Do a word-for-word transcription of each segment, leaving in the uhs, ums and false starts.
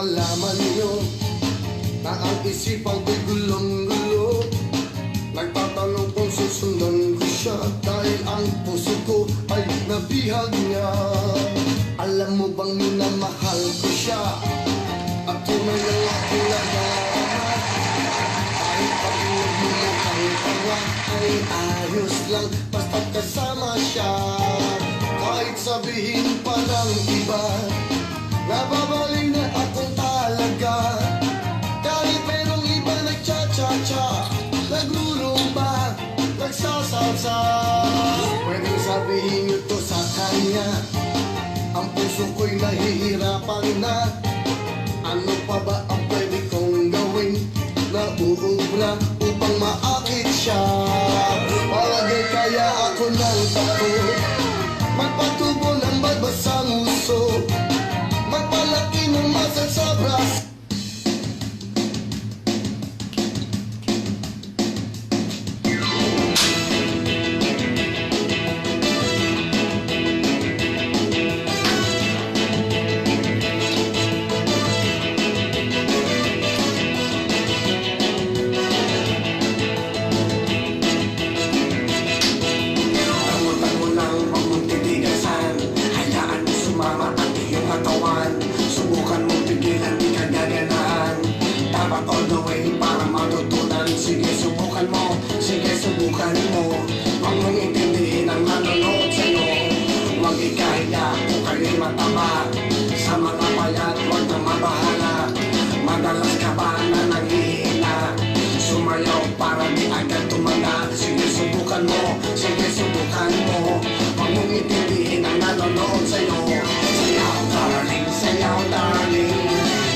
Malaman niyo na ang isipan ko'y gulong-gulo. Nagtatanong kung susundan ko siya dahil ang puso ko ay nabihag niya. Alam mo bang minamahal ko siya? At tunay na lalaki na dapat. Kahit pag nagmumukhang tanga ay ayos lang basta kasama siya. Kahit sabihin pa ng iba, nababaling na akong talaga. Kahit merong iba nagcha-cha-cha, nagrurumba, nagsasalsa. Pwedeng sabihin niyo to sa kanya. Ang puso ko'y nahihirapan na. Ano pa ba ang pwede kong gawin? Nauubra upang maakit siya. Palagay kaya ako ng takot. Magpatubo ng balbas sa nguso. Magpalaki ng muscle sa bras. Tango-tango lang, wag mong titigasan. Hayaan mo sumama ang iyong katawan. Subukan mong pigilan, di ka gaganahan. Dapat all the way para matutunan. Sige, subukan mo. Sige, subukan mo. Wag mong intindihin ang nanonood sa'yo. Wag ikahiya kung kayo'y mataba. Sa mga payat, wag na mabahala. Madalas ka ba na nanghihina? Sumayaw para di agad tumanda. Sige, subukan mo. Sige, subukan mo. Wag mong intindihin ang nanonood sa'yo. Sayaw, darling, sayaw, darling.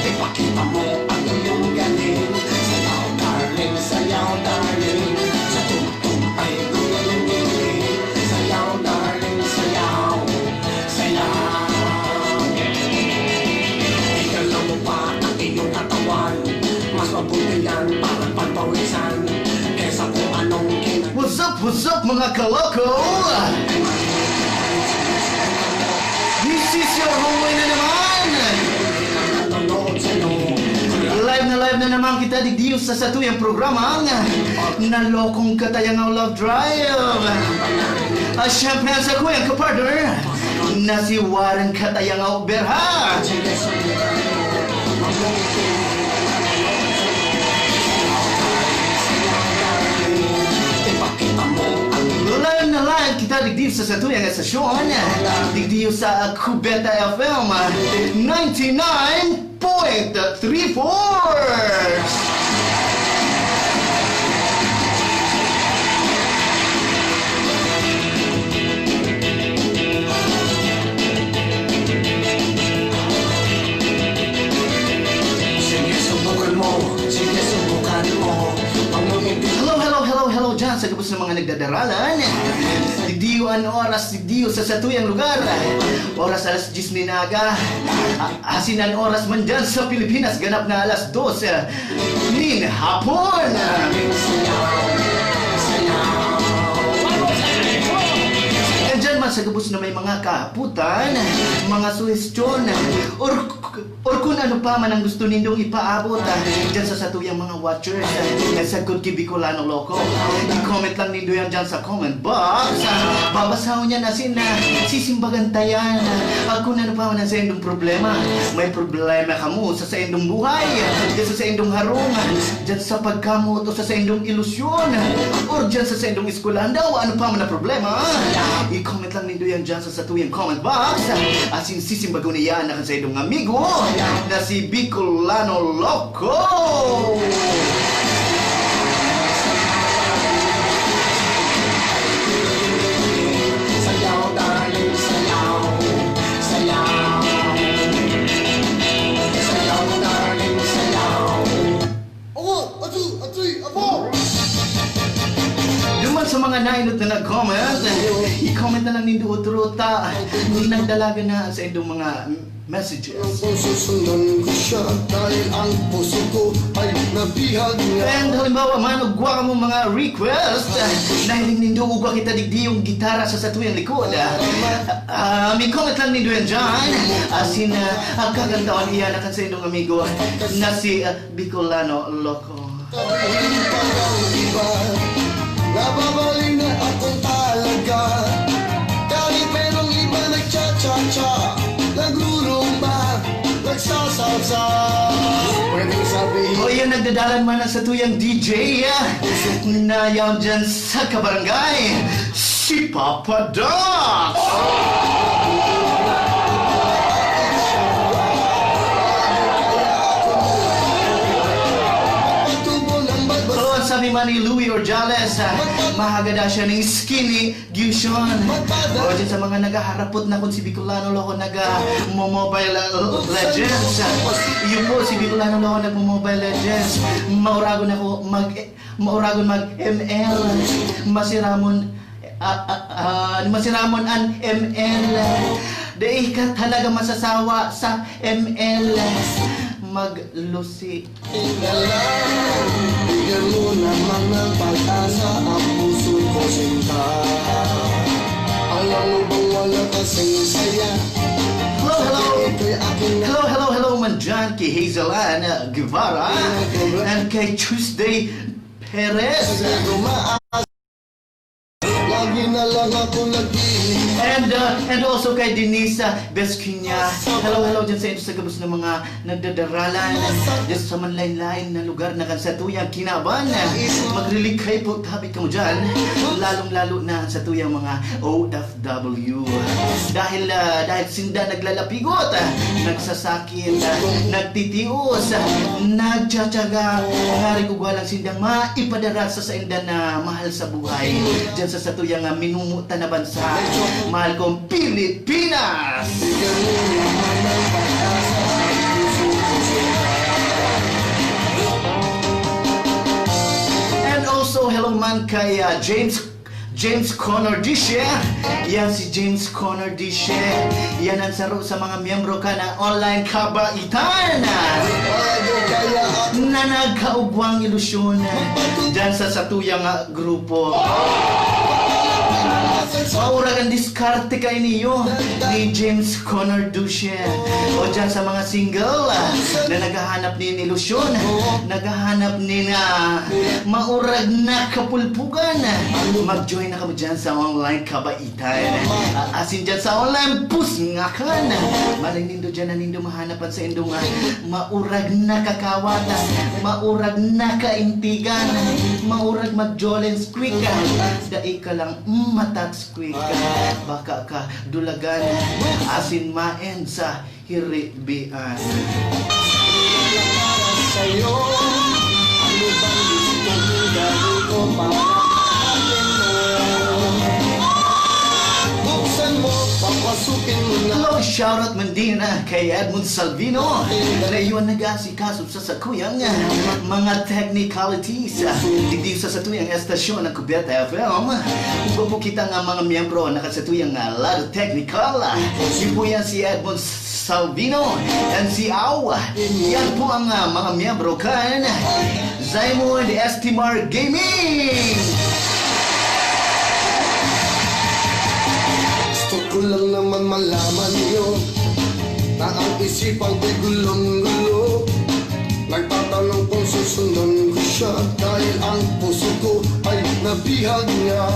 Ipakita mo ang iyong galing. Sayaw, darling, sayaw, darling. Sa tugtog ay gumaling-giling. Sayaw, darling, sayaw. Sayaw. Igalaw mo pa ang iyong katawan. Mas mabuti yan para pagpawisan kesa kung anong kina- What's up, what's up, mga kaloko? This is your homeboy na naman! Live na live na naman kita digdi sa satuyang programang Nalokong Katayangaw Love Drive. At syempre, ang sakuyang kapartner na si Warren Katayangaw Berha. Live na live kita digdi sa satuyang estasyon, digdi sa Cubeta F M ninety nine point three four. Sige, subukan mo. Sige, subukan mo. Pag lumipit Hello, hello, hello, hello dyan sa gabos ng mga nagdadaralan. Digdi an oras, digdi sa satuyang lugar. Oras alas diyes nin aga. A-, asin an oras man dyan sa Pilipinas, ganap na alas dos, eh, nin hapon. Nandyan man sa gabos na may mga kahapotan, mga suhestyon, or, or kung ano pa man ang gusto nindong ipaabot, ah, dyan sa satuyang mga watchers, ah, sagkod ki Bicolano Loko. I-comment lang nindo yan dyan sa comment box. Ah, babasahon yan asin na sisimbagan ta yan. Ah, kung ano pa man ang saindong problema, may problema kamo sa saindong buhay, dyan sa saindong harong, dyan sa pagkamot o sa saindong ilusyon, or dyan sa saindong eskwelahan daw, ano pa man ang problema, i-comment lang nindo yan dyan sa satuyang comment box. Asin sisimbagon niya na kan saindong amigo na si Bicolano Loko. Sayaw, darling, sayaw. Sayaw. Sayaw, darling, sayaw. Awa, atsu, atsuy, apo! Duman sa mga nainot na nag-comment. I-comment na lang nindo otro ta. Nagdalagan na sa indong mga messages. Kung susundan ko siya, dahil ang puso ko ay nabihag niya. And halimbawa man, ugwa mo mga request, nahiling nindo ugwa kita digdi yung gitara sa satuyang likod. Ah, may comment lang nindo yan dyan. Asin, ah, ang kakantawan iyan akan sa indong amigo na si, ah, Bicolano Loco. Sabihin pa ng iba, nababali na ako talaga. Kahit merong iba nagcha-cha-cha, nagrurumba, nagsasalsa. Pwedeng sabihin. O yan, nagdadalan man ang satuyang D J, ah, na yan dyan sa kabarangay, si Papa Doc. So, ang sabi man ni Louie Ordiales, ah, mahagada siya ng skinny gyuson. O, dyan sa mga naghaharapot na kung si Bicolano Loco nag, ah, mo-Mobile, ah, Legends. Iyo po, si Bicolano Loco nagmo-Mobile Legends. Mauragon ako mag, mauragon mag M L. Masiramon, ah, ah, ah, masiramon an M L. Dai ka talaga masasawa sa M L. Maglusi. Tingnan lang, bigyan mo naman ng pag-asa ang puso ko, sinta. Alam mo bang wala kasing saya? Hello, hello. Ika'y aking Hello, hello, hello, man dyan kay Hazel Ann Guevara and kay Tuesday Perez. Lagi na lang ako nag-iisip. And, uh, and also kay Denise, uh, Besquiña. Hello, hello dyan sa inyo sa gabos ng mga nagdadaralan dyan sa manlain-lain na lugar na kan satuyang kinaban. Magrilikay po tabi kamo dyan, lalong-lalo na ang satuyang mga O F W. Dahil, ah, dahil sinda naglalapigot, ah, nagsasakit, ah, nagtitios, ah, nagtsatsaga, ngarig ugwa lang sindang maipadara sa sainda na mahal sa buhay. Diyan sa satuyang, ah, minumutan na bansa, mahal kong Pilipinas! And also, hello man kay, ah, James James Connor Dishe. Yan si James Connor Dishe. Yan ang saro sa mga miyembro kan Online Kabaitan na nagkaugwang ilusyon dyan sa satuyang, ah, grupo. Maurag ang diskarte kaini ni James Connor Dishe. O dyan sa mga single, ah, na naghahanap nin ilusyon, naghahanap nin, ah, maurag na kapulpugan. Mag-join na kamo dyan sa Online Kabaitan. Ah, asin dyan sa Online Pusngakan. Malay nindo dyan na nindo mahanap an saindong, ah, maurag na kakawat, maurag na kaintigan, maurag mag-jolens quick. Dai ka lang, mm, matats quick. Baka ka dulagan, asin ma-end sa hiribian. Para sa'yo, ano bang gusto mong gawin ko para mahalin mo? Buksan mo, papasukin mo na. Hello, shoutout man din, ah, kay Edmund Salvino. Na iyon nag-aasikaso sa sakuyang, ah, mga technicalities, ah, digdi sa satuyang estasyon ng Cubeta F M. Iba po kita nga mga miyembro na kasatuyang, ah, lado technical, ah. Yun po yan si Edmond Salvino and si Au. Yan po ang, ah, mga miyembro kan Zaimond Estimar Gaming. Gusto ko lang naman malaman niyo na ang isipan ko'y gulong-gulo. Nagtatanong kung susundan ko siya dahil ang puso ko ay nabihag niya.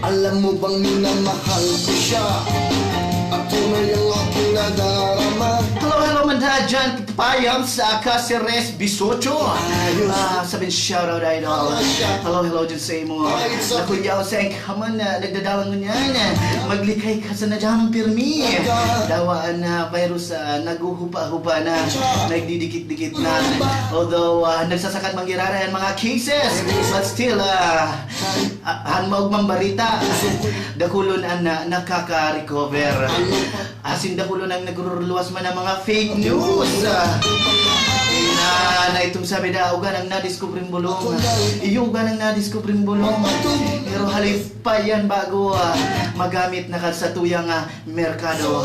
Alam mo bang minamahal ko siya at tunay ang aking nadarama? Hello, hello, man dyan, Payam sa Caceres, Bisocho. Ayos. Ah, sabihin, shout out, idol. Hello, siya. Hello, hello, dyan sa imo. Ay, it's okay. Nakuyaw sa Kaman na nagdadalan ngunyan, maglikay ka sa nadyang pirmi. Dawa an, ah, virus, ah, naghuhupa-hupa na, nagdidikit-dikit na. Although, ah, nagsasakat manggiraray an mga cases, but still, ah, ah, an maugmang barita, dakulon an, ah, nakaka-recover. Asin dakulon an nagruruluwas man an mga fake news. Ah, Na, na itong sabi na, uga nang nadiskubreng bulong. Iyo uga nang nadiskubreng bulong. Pero halip pa yan bago, ah, magamit na kan satuyang, ah, merkado.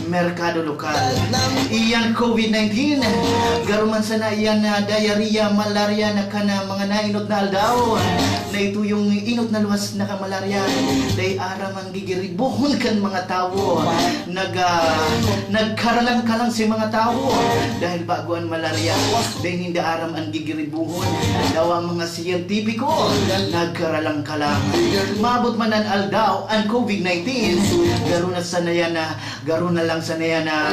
Merkado lokal. Iyan covid nineteen. Garo man sana iyan na diarrhea, malaria na kan, ah, mga nainot na aldaw. Na ito yung inot na luwas na kamalarya. Dai aram ang gigiribuhon kan mga tawo. Nag, ah, nagkaralang-kalang si mga tawo dahil bago an malarya. Dai ninda aram an gigiribuhon. Dawa ang mga siyentipiko, nagkaralang-kalang. Maabot man an aldaw, an covid nineteen, garo na sana yan na, garo na lang sana yan na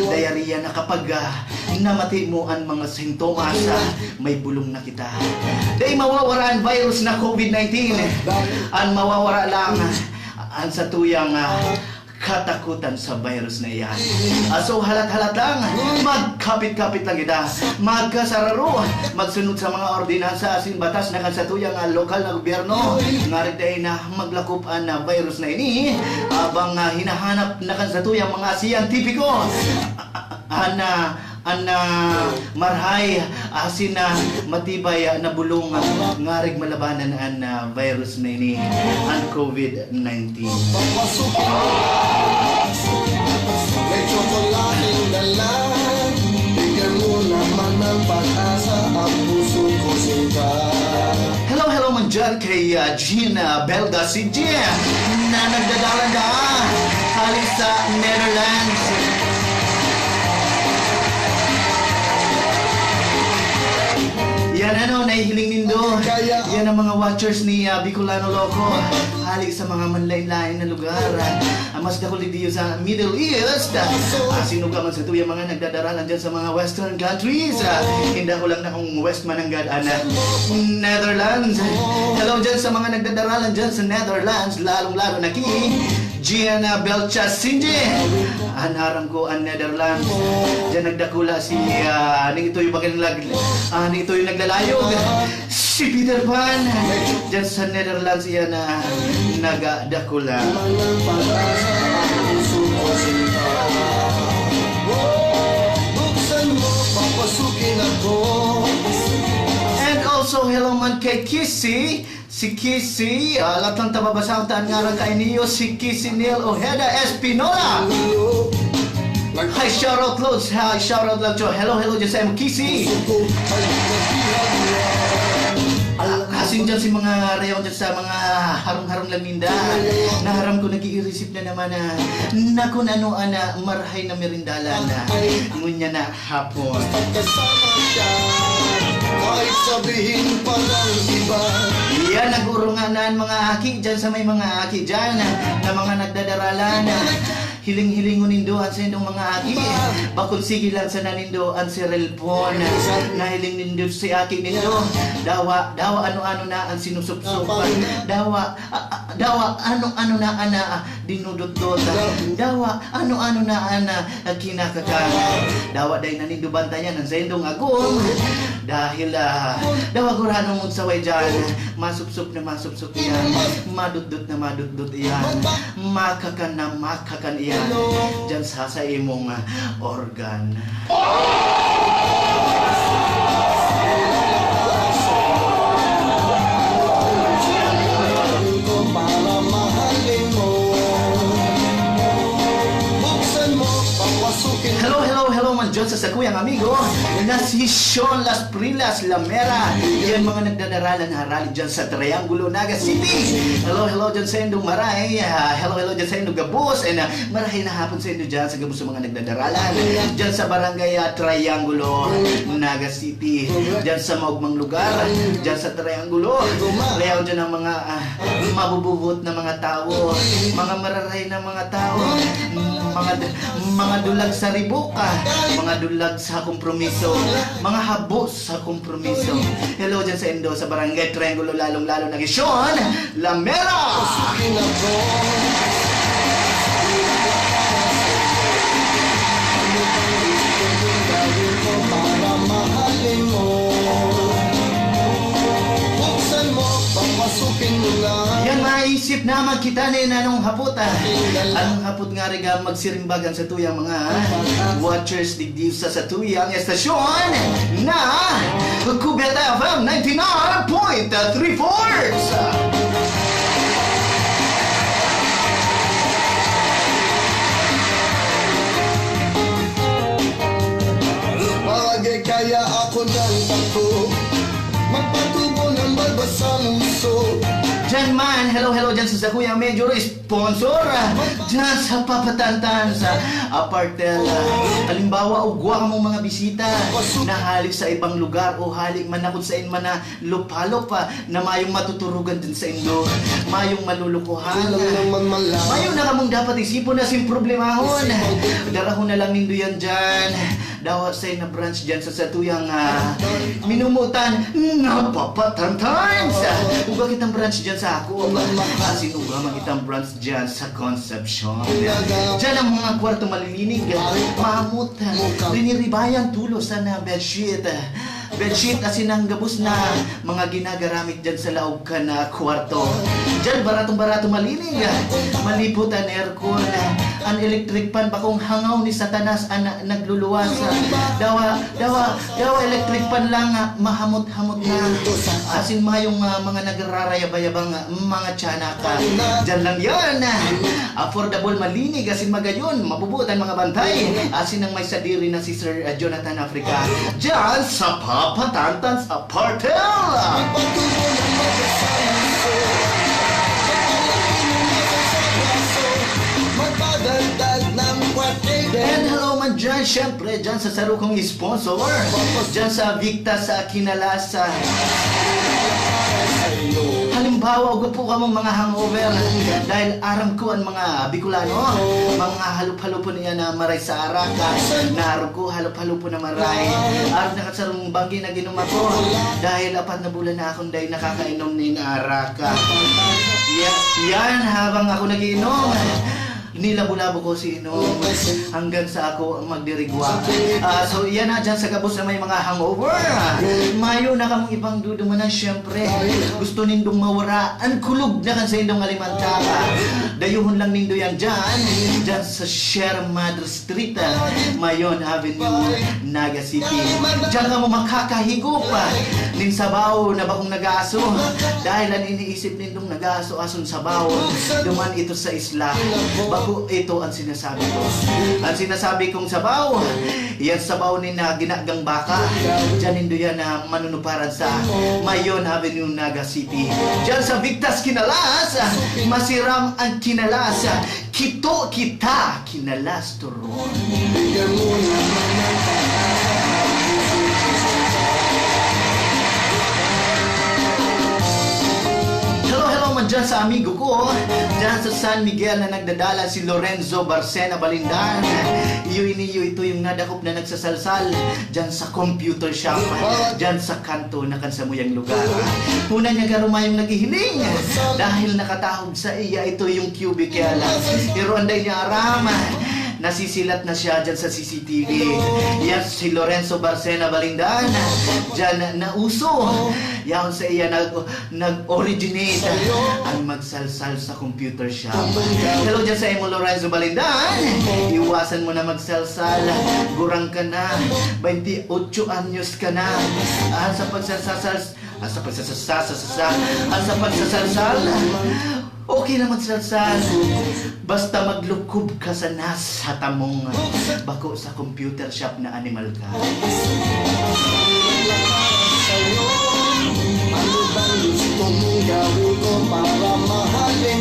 diarrhea na kapag, ah, namati mo an mga sintomas, ah, may bulong na kita. Dai mawawara an virus na covid nineteen. An mawawara lang, an satuyang, ah, katakutan sa virus na iyan. Ah, so, halat-halat lang, magkapit-kapit lang kita. Magkasararo, magsunod sa mga ordinansa asin batas na kan satuyang, ah, lokal na gobyerno. Ngarig dai na maglakop an, ah, virus na ini, abang, ah, hinahanap na kan satuyang mga siyentipiko. An, ah, an, ah, marahay asin, ah, matibay, ah, na bulong, ah, ngarig malabanan an, ah, virus na ini, an covid nineteen. Papasukin mo, may tsokolate na lang. Bigyan mo naman ng pag-asa ang puso ko, sinta. Hello, hello man dyan kay, ah, Jean, ah, Belda C J na nagdadalan na hali sa Netherlands. Yan ano, nahihiling nindo. Yan ang mga watchers ni, ah, Bicolano Loco. Hali sa mga manlain-lain na lugar. Ah, mas dakul digdi sa Middle East. Ah, sinuga man sa tuya mga nagdadaralan dyan sa mga Western countries. Ah, hindi ko lang na kung West mananggad, ana. Netherlands. Hello dyan sa mga nagdadaralan dyan sa Netherlands, lalong-lalo na ki Gianna Belchasinje. An aram ko, an Netherlands. Dyan nagdakula si, ah, ning ito yung bagang lag-, ah, ning ito yung naglalayog. Si Peter Pan. Dyan sa Netherlands, iyan na nagdakula. Mga pag-asa ang puso ko, sinta. Buksan mo, papasukin ako. And also, hello man kay Kissy. Si Kissy, ah, lahat lang tababasahon ta an ngaran kaini, si Kissy Neil Ojeda Espinola. Hi, shout out, Lods. Hi, shout out lang, Cho. Hello, hello, dyan sa M K C. Ah, asin dyan si mga reon dyan sa mga harong-harong lang ninda. Naharam ko, nag-i-receive na naman na, na kung ano, ana, marahay na merindalan na. Ngunyan na hapon. Kahit sabihin pa ng iba. Yan, nag-urungan na ang mga aki dyan sa may mga aki dyan, na mga nagdadaralan. Hiling-hilingon nindo an saindong mga aki. Bakon sige lang sana nindo an cellphone. Nahiling nindo si aki nindo. Dawa, dawa ano-ano na ang sinusupsupan. Dawa, a-, a-, dawa ano-ano na ana, ah, dinudutdot. Dawa ano-ano na ana, ah, kinakakan. Dawa dai na nindo bantayan ang saindong agom. Dahil, ah, dawa gurano magsaway dyan. Masupsup na masupsup yan. Madutdot na madutdot yan. Makakan na makakan iyan dyan sa, sa imong, ah, organ. Para mahalin mo. Buksan mo, papasukin mo. Hello, hello, hello, man dyan sa sakuyang amigo na si Sean Las Prilas Lamera. Yan mga nagdadaralan harali dyan sa Triangulo, Naga City. Hello, hello dyan sa indong maray. Ah, hello, hello dyan sa indong gabos. And, ah, marahay na hapon sa indo dyan sa gabos sa mga nagdadaralan. Dyan sa barangay, ah, Triangulo, Naga City. Dyan sa maugmang lugar. Dyan sa Triangulo. Kaya dyan ang mga, ah, mabububot na mga tao. Mga mararay na mga tao. Mga, mga dulag sa ribok, ah. Mga dulag sa kompromiso. Mga habo sa kompromiso. Hello dyan sa indo, sa Barangay Triangulo, lalong-lalo na kay Sean Lamera. Pasukin ako. Ano bang gusto mong gawin ko para mahalin mo? Buksan mo, papasukin mo na. Yan, maisip Naman kita ni nanong hapot, ah. Anong hapot nga riga magsirimbag an satuyang mga watchers digdi sa satuyang estasyon na Cubeta F M ninety-nine point three four. Bagay kaya ako ng takbo, magpatubo ng balbas sa lungsod. Diyan man, hello, hello, diyan sa Sakuyang Major Sponsor. Diyan sa Papatantan, sa Apartel. Halimbawa, ugwa kamong mga bisita na hali sa ibang lugar o hali man na kung sain man na lupalop, ah, na mayong matuturugan din sa indo, mayong malulukuhan. Mayo na kamong dapat isipon na sin problemahon. Darahon na lang nindo yan dyan. Dawa sa na branch dyan sa satuyang, ah, minumutan na Papatantan. Ugwa kitang branch dyan sa ako. Asin ugwa man kitang branch dyan sa Concepcion. Dyan ang mga kwarto malilinig, mahamot, riniribayan tulos na bedsheet. Bedsheet asin ang gabos na mga ginagaramit dyan sa laog kan, ah, kwarto. Dyan baratong-barato malinig. Malipot an aircon. An electric fan bakong hangaw ni Satanas an nagluluwas. Dawa, dawa, dawa electric fan lang, ah, mahamot-hamot na. Asin mayong, ah, mga nagrarayabay-abang, ah, mga tiyanak. Dyan lang yan. Affordable, malinig, asin magayon, mabubuot an mga bantay. Asin ang may sadiri na si Sir, ah, Jonathan Africa. Dyan sa Papatantan sa Partel. Magpatubo ng magkasaluso. Magpalaki ng magkasaluso. Magpadagdag ng kwat kaibigan. And hello man dyan, syempre, dyan sa sarukong sponsor. Dyan sa Victas, sa Kinalasa. Halimbawa, ugwa po kamong mga hangover. Dahil aram ko ang mga Bicolano, mga halop-halopon niya na maray sa araka. Narog ko, halop-halopon na maray. Arog na kasarong banggi na ginom ako. Dahil apat na bulan na akong dahil nakakainom nin araka. Ya-, yan, habang ako nagiinom, nilabo-labo ko si inom hanggang sa ako ang magdirigwa. Ah, so, iyan na dyan sa gabos na may mga hangover. Mayo na kamong ibang dudumanan, syempre. Gusto nindong mawara an kulog na kan sa indong alimantaka. Dayuhon lang nindo yan dyan, dyan sa Sierra Madre Street, ah, Mayon Avenue, Naga City. Diyan kamo makakahigop, ah, nin sabaw na bakong nag-aaso. Dahil an iniisip nindong nag-aaso-ason sabaw, duman ito sa isla. Bako ito ang sinasabi ko. Ang sinasabi kong sabaw, yan sabaw ni na ginagang baka. Diyan nindo yan na manunuparan sa Mayon Avenue, Naga City. Diyan sa Victas Kinalas, masiram ang kinalas. Kito kita, kinalas turon. Hello, hello man dyan sa amigo ko, dyan sa San Miguel na nagdadala si Lorenzo Barcena Balindan. Iyo ini, iyo ito yung nadakop na nagsasalsal dyan sa computer shop, dyan sa kanto na kan samuyang lugar. Huna niya garo mayong naghihiling dahil nakatahog sa iya ito yung cubicle. Pero anday niya aram, nasisilat na siya dyan sa C C T V. Yan si Lorenzo Barcena Balindan, dyan nauso. Yaon sa iya nag-, nag-originate ang magsalsal sa computer shop. Hello dyan sa imo, Lorenzo Balindan. Iwasan mo na magsalsal. Gurang ka na. Bainti otso anyos ka na. Ah, sa pagsasasal, ah, sa pagsasasasasa, ah, sa pagsasalsal, okay na magsalsal. Basta maglukob ka sana sa tamong, bako sa computer shop na animal ka.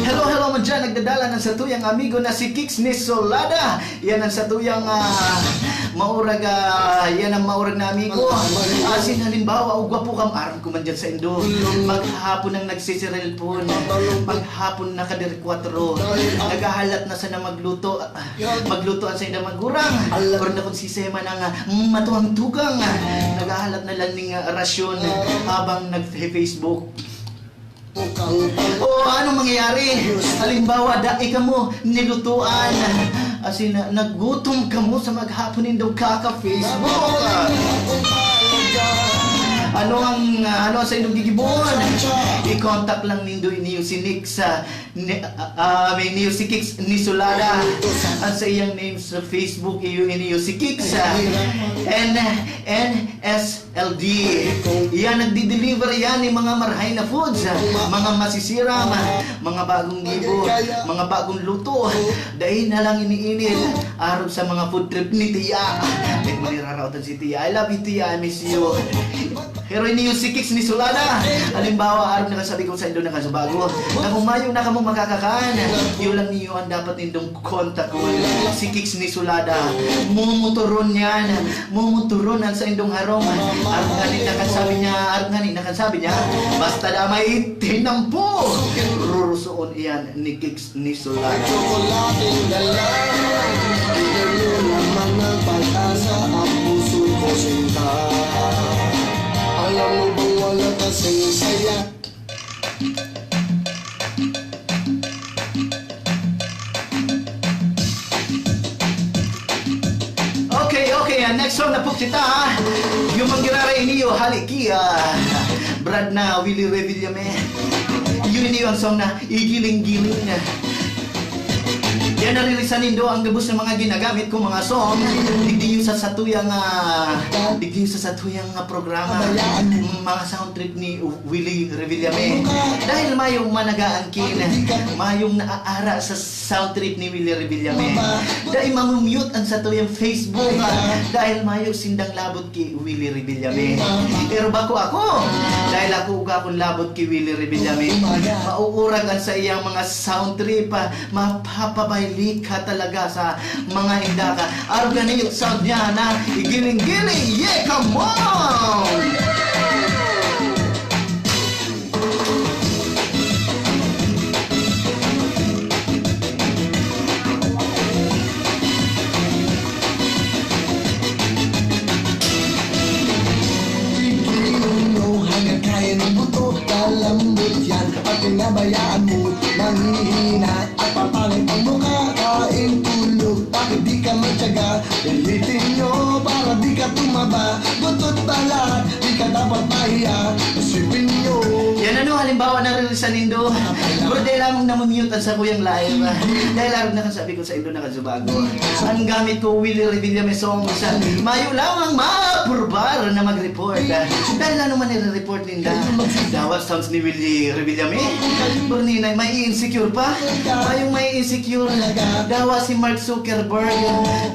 Hello, hello man dyan. Nagdadala ng satuyang amigo na si Kicks ni Solada. Yan ang satuyang, ah, maurag, ah, yan ang maurag na amigo. Asin halimbawa, o gwapo kam, aram ko man dyan sa indo. Maghapon ang nagsisirilpon. Maghapon na kadiri kwatro. Naghahalat na sana magluto. Magluto ang saindang magurang. Or na kung sisay man ang, ah, matuang tugang. Naghahalat na lang ning, ah, rasyon habang nag-Facebook. O, anong mangyayari? Halimbawa, dai kamo nilutuan. As in, nagutom kamo sa maghapon nindong kaka-Facebook. Ano ang, ah, ano ang saindong gigibohon? I-contact lang nindo ini si Nix, ah, ni, ah, ah, may niyo si Kix Nisolada. Ang sa iyang name sa Facebook, iyo ini si Kix, ah, N, N S L D. Yan, nagdi-deliver yan ng mga marhay na foods, ah, mga masisiram, ah, mga bagong gibo, mga bagong luto. Dai na lang iniinit, arog sa mga food trip ni Tiya. May maniraraotan si Tiya. I love you, Tiya. I miss you. Pero ini yung si Kix Nisolada. Halimbawa, arog na kasabi ko sa indo na kasabago, na kung mayo na kamo makakakan, yun lang niyo ang dapat nindong kontakon. Si Kix Nisolada. Mumuturon yan. Mumuturon ang sa indong harong. Arog ngani na kasabi niya, arog ngani na kasabi niya. Basta damay tinampo. Rurusoon iyan ni Kix Nisolada. Tsokolate na lang, bigyan mo naman ng pag-asa ang puso ko, sinta. Alam mo bang wala kasing saya? Okay, okay. Ang next song na po kita, ha? Yung manggirara iniyo, hali ki, ah, Brad na Willie Revillame. Yun iniyo ang song na Igiling-giling. Yan, naririsan nindo ang gabos ng mga ginagamit kong mga song. Digdi yung sa satuyang, ah, digdi yung sa satuyang, ah, programa. Mga sound trip ni Willie Revillame. Dahil mayong managaan kin, mayong naaara sa sound trip ni Willie Revillame. Dai mamumute ang satuyang Facebook, ah, dahil mayo sindang labot ki Willie Revillame. Pero bako ako, dahil ako uga akong labot ki Willie Revillame. Mauurag ang sa iyang mga sound trip, ah, mapapabailik ka talaga sa mga indaka. Arog na niyo sound niya na igiling-giling. Yeah, come on! Igiling-giling, hanggang kaya ng buto, kalambot yan. Pag pinabayaan mo, manghihina at papangit ang mukha. Kain, tulog, bakit di ka magtyaga? Pilitin nyo para di ka tumaba. Butot balat, di ka dapat mahiya. Isipin nyo. Yan ano, halimbawa, naririsan nindo. Pero dahil lamang namumute ang sakuyang live. Dahil arog na kasabi ko sa indo na kasabago. Ang gamit ko, Willie Revillame songs. Mayo lamang maapurbar na mag-report. Dahil ano man nire-report ninda. Dawat sounds ni Willie Revillame. Berninay, may insecure pa. Mayong may insecure. Dawa si Mark Zuckerberg.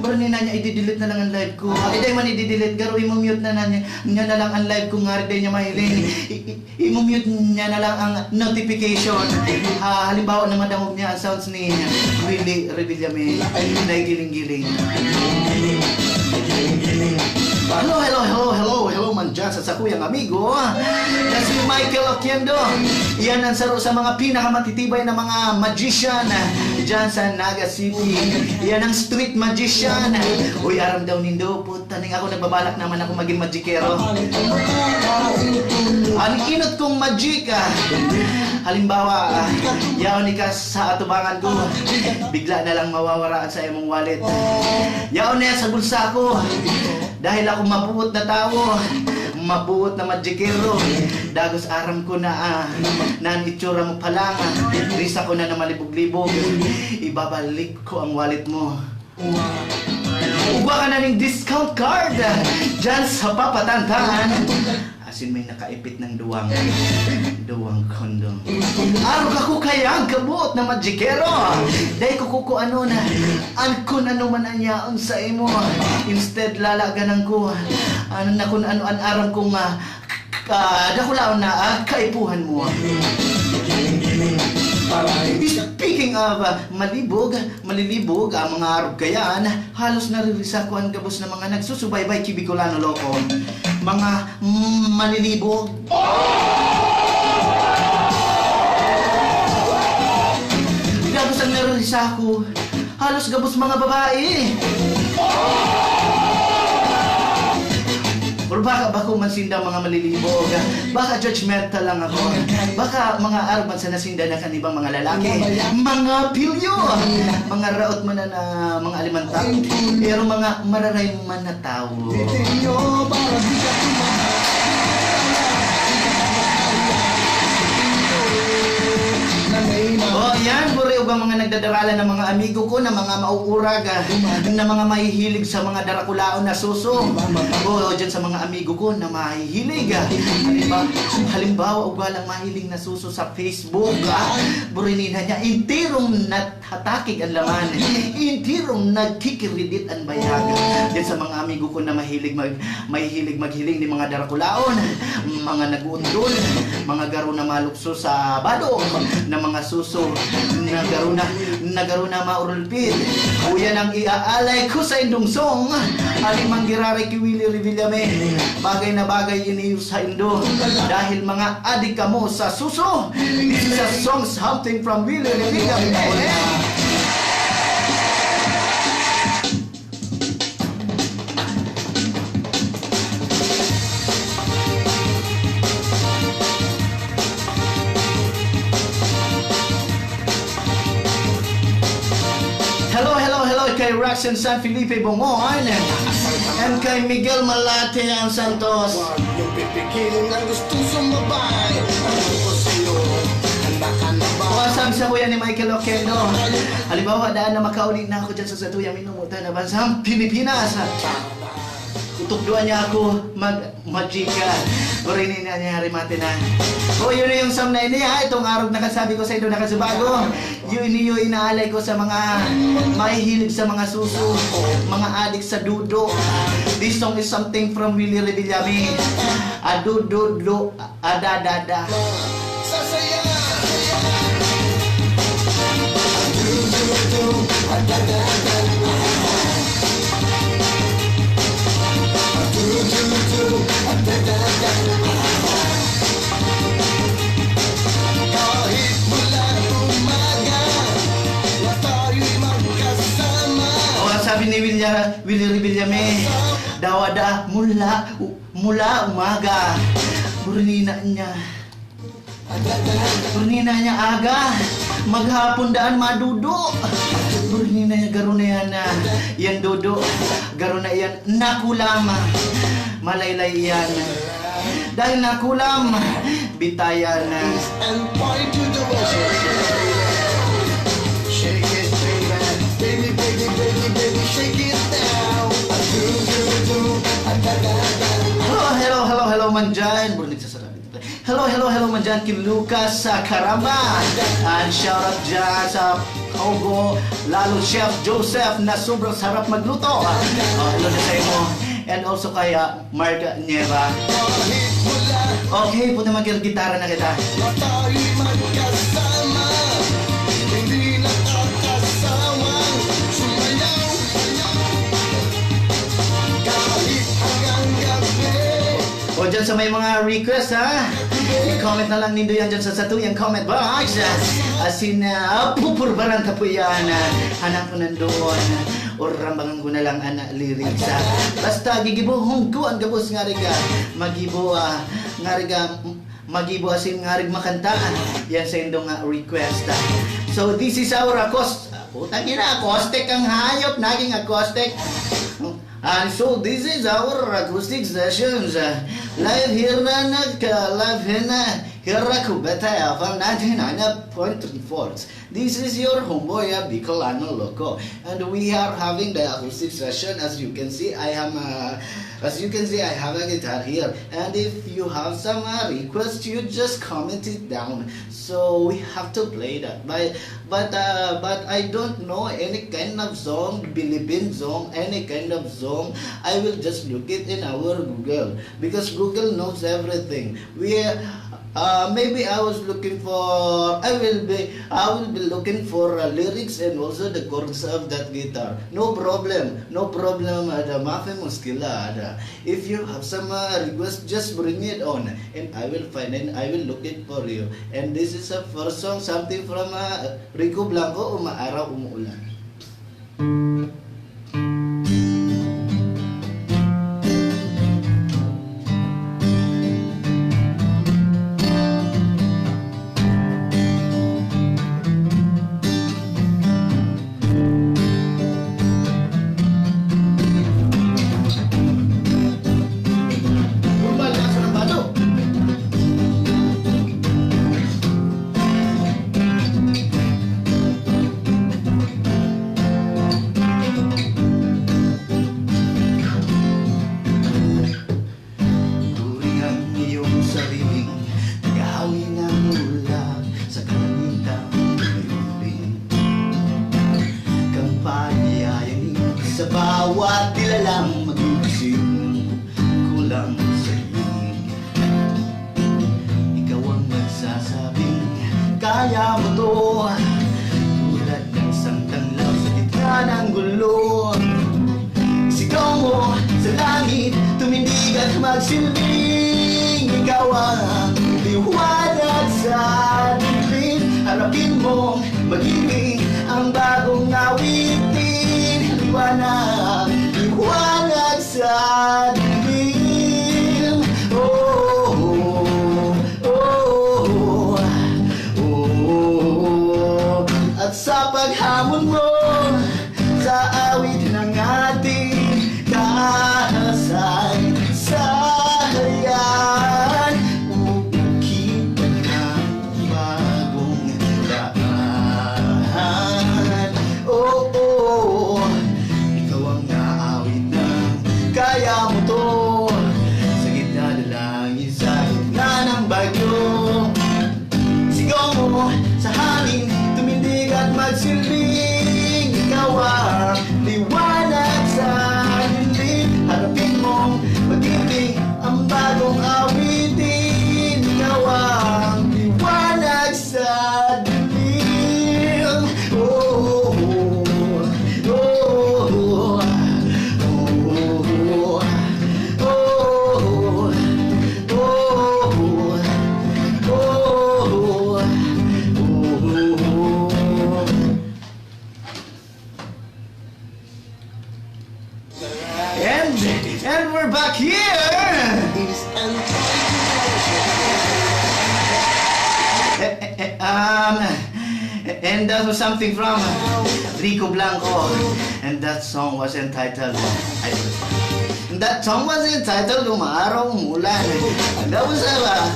Berninay niya, i-delete na lang ang live ko. Ay, dahil man i-delete, garo i-mute na na niya. Niya na lang ang live ko nga, dahil niya mahiling. I-, i-, i-mute niya na lang ang notification. Ah, halimbawa na madangog niya ang sounds ni Willie Revillame. Dahil giling-giling. Hello, hello, hello, hello, hello, man dyan sa sakuyang amigo na si Michael Oquendo. Iyan ang saro sa mga pinakamatitibay na mga magician dyan sa Naga City. Iyan ang street magician. Uy, aram daw nindo, puta ning ako, nagbabalak naman ako maging magikero. Ang inot kong magic, ah. Halimbawa, ah, yaon ika sa atubangan ko, bigla na lang mawawaraan sa imong wallet. Yaon na yan sa bulsa ko. Dahil ako mabuot na tawo, mabuot na magikero. Dagos aram ko na, ah, na ang itsura mo pa lang, ah, risa ko na na malibog-libog. Ibabalik ko ang wallet mo. Ugwa ka na ning discount card, ah, dyan sa papatantan. Asin may nakaipit ng duwang, duwang kondom. Arog ako kaya ang kabuot na magikero. Dahil ko kukuanon an kun ano man an yaon sa imo. Instead, lalaganan ko an na kun ano an aram kong, ah, ah, dakulaon na, ah, kaipuhan mo. Speaking of, ah, malibog, malilibog, ang mga arog kayan, halos naririsa ko ang gabos na mga nagsusubaybay ki Bicolano Loko. Mga, mm, malilibog. Gabos ang naririsa ko. Halos gabos mga babae. Or baka bako man sinda mga malilibog. Baka judgmental lang ako. Baka mga arog man sana sinda na kan ibang mga lalaki. Mga pilyo. Mga raot man na, na mga alimantak. Pero mga mararay man na tawo. Bitin nyo para di ka tumaba. Oh, yan, puri ug ang mga nagdadaralan ng mga amigo ko na mga mauurag, ah, na mga mahihilig sa mga darakulaon na suso. Oh, dyan sa mga amigo ko na mahihilig, ah. Halimbawa, halimbawa, ug walang mahiling na suso sa Facebook, ah. Burinina niya, entirong nat- hatakig an laman, entirong nagkikiridit an bayag. Diyan sa mga amigo ko na mahilig mag-, mahihilig maghiling ni mga darakulaon, mga nag-uundol, mga garo na malukso sa bado, na mga suso, na garo na, na garo na maurulpit. Uyan ang iaalay ko sa indong song, aling manggiraray ki Willie Revillame. Bagay na bagay ini sa indo, dahil mga adik kamo sa suso. This is a song, something from Willie Revilla. Hello, hello, hello kay Raxen San Felipe Bongon and kay Miguel Malate ang Santos. Yung pipikiling ang gusto sumabay. Ano ko sa'yo? Handa ka na ba? Kuha sabi sa kuya ni Michael Oquendo. Halimbawa, daan na makauli na ako dyan sa Satuya, minumuta na bansang Pilipinas. Tutugduan niya ako mag-, magika. Pero ini na niya, remate na. O, yun na yung song na ini, ha? Itong arog na kasabi ko sa inyo, nakasubago. Yun, yun, inaalay ko sa mga mahihilig sa mga suso, mga adik sa dudo. This song is something from Willie Revillame. A dudo, do, a da, da, da. Kahit mula umaga, na tayo'y magkasama. O, ang sabi ni Willia-, Willie Revillame, daw ada mula, u-, mula umaga. Burnina niya. Burnina niya aga. Maghapon daan madudo. Burnina niya garo na yan, ah, yan dudo. Garo na yan. Nakulam. Malaylay yan. Dahil nakulam, bitayan na. And point to the west. Shake it, baby. Baby, baby, baby, baby, shake it now. A do, do, do, a da, da, da. Hello, hello, hello, hello, man dyan. Bro, nagsasarap. Hello, hello, hello, man dyan. King Lucas, ah, Caramba. And shout out dyan sa Ogo, lalo Chef Joseph na sobrang sarap magluto. Ah, hello na sa imo. And also kay, ah, Mark Nieva. Okay, puta, mag-gitara na kita. Tayo'y magkasama, hindi nakakasawang sumayaw. Kahit hanggang gabi. O, dyan sa may mga request, ha? I-comment na lang nindo yan dyan sa satuyang comment box. Asin, ah, pupurbaran ta po yan. Hanapon nandoon. O, rambangan ko na lang an lyrics, ah. Basta gigibohon ko an gabos nga riga. Magibo, ah, nga riga, magibo asin nga rig makanta. Yan sa indong, ah, request, ah. So, this is our acoust-, putang ina, acoustic ang hayop, naging acoustic. And so, this is our acoustic sessions, ah. Live here na nagka-, live here na, here na Kubeta F M ninety-nine point three volts. This is your homeboy, uh, Bicolano Loco, and we are having the acoustic session. As you can see, I am, uh, as you can see, I have a guitar here. And if you have some, uh, request, you just comment it down. So we have to play that. But, but, uh, but I don't know any kind of song, Bilibin song, any kind of song. I will just look it in our Google, because Google knows everything. We, uh, maybe I was looking for, I will be, I will be looking for, uh, lyrics and also the chords of that guitar. No problem, no problem, ada, mafi muskila, ada. If you have some, uh, request, just bring it on, and I will find and I will look it for you. And this is a first song, something from, uh, Rico Blanco, Umaaraw, Umuulan. Alam, magugusin, kulang sa iyong. Ikaw ang magsasabing kaya mo to. Tulad ng isang tanglaw sa gitna ng gulo. Sigaw mo sa langit, tumindig at magsilbing. Ikaw ang liwanag sa dilim. Harapin mong magiging ang bagong awitin. Liwanag, liwanag sa dilim. Oh, oh, oh, oh, oh. At sa paghamon mo sa awit ng ating kasaysayan, ug nakita ng bagong daan. Oo, ikaw ang naawit ng kaya mo to. Sa gitna na lang, sa gitna ng bagyo. Sigaw mo sa hangin, tumindig at magsilbing. Ikaw ang liwanag sa dilim. Harapin mong magiging ang bagong awitin. Ikaw ang liwanag sa dilim. Oh, oh, oh, oh, oh, oh, oh, oh. And, and we're back here! Eh, eh, eh, um, and that was something from Rico Blanco. And that song was entitled, I, that song was entitled Umaaraw, Umuulan. And that was, uh,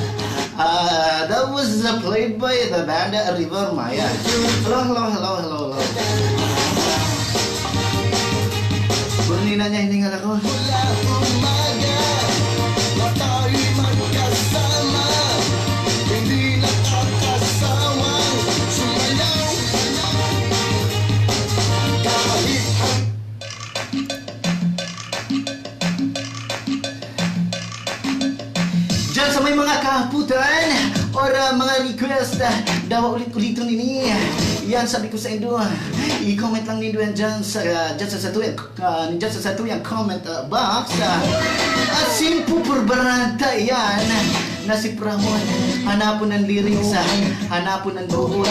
uh, that was, uh, played by the band River Maya. Hello, hello, hello, hello, hello. Puro nina niya hiningal ako. Mula umaga na tayo'y magkasama, hindi nakakasawang sumayaw. Kahit ang Diyan sa may mga kahaputan or, ah, mga request, ah, dawa ulit-uliton ini. Yan, sabi ko sa indo, ah, i-comment lang nindo yan dyan sa, ah, dyan sa satuyang, ah, dyan sa satuyang comment, ah, box. Ah, at simple purbaranta yan na si Pramon. Hanapon ang lyrics, ah, hanapon ang buhol.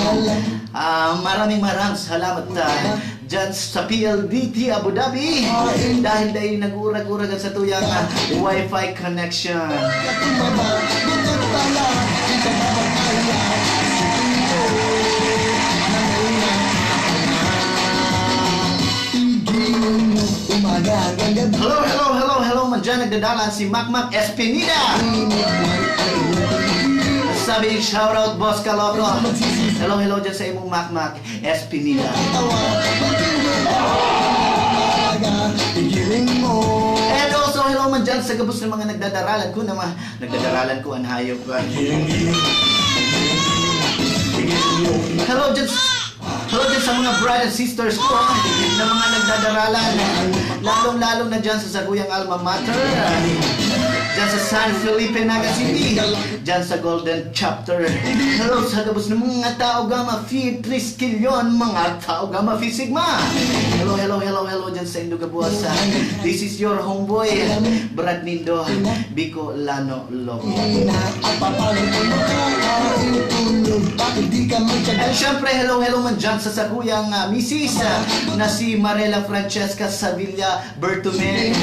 Ah, maraming maraming salamat, ah, Diyan sa P L D T Abu Dhabi, dahil dai nag-urag-urag an satuyang, ah, wifi connection. Hello, hello, hello, hello, man dyan nagdadalan si Makmak Espinida. Sabi, "Shoutout, Boss Kaloco." Hello, hello dyan sa imong Makmak. S P nila. And also, hello man dyan sa gabos ng mga nagdadaralan ko na ma-, nagdadaralan ko, an hayop ko. Hello dyan sa, hello dyan sa mga brother and sisters ko, ha, na mga nagdadaralan. Lalong-lalo na dyan sa Saguyang Alma Mater. Dyan sa San Felipe, Naga City. Dyan sa Golden Chapter. Hello sa gabos ng mga tao ga ma-Phi Triskelion, mga tao ga ma-Phi Sigma. Hello, hello, hello, hello dyan sa indo gabos. This is your homeboy, Brad Nindo, Bicolano Loco. And syempre, hello, hello man dyan sa saguyang, ah, misis, ah, na si Marela Francesca Savilla Bertumen,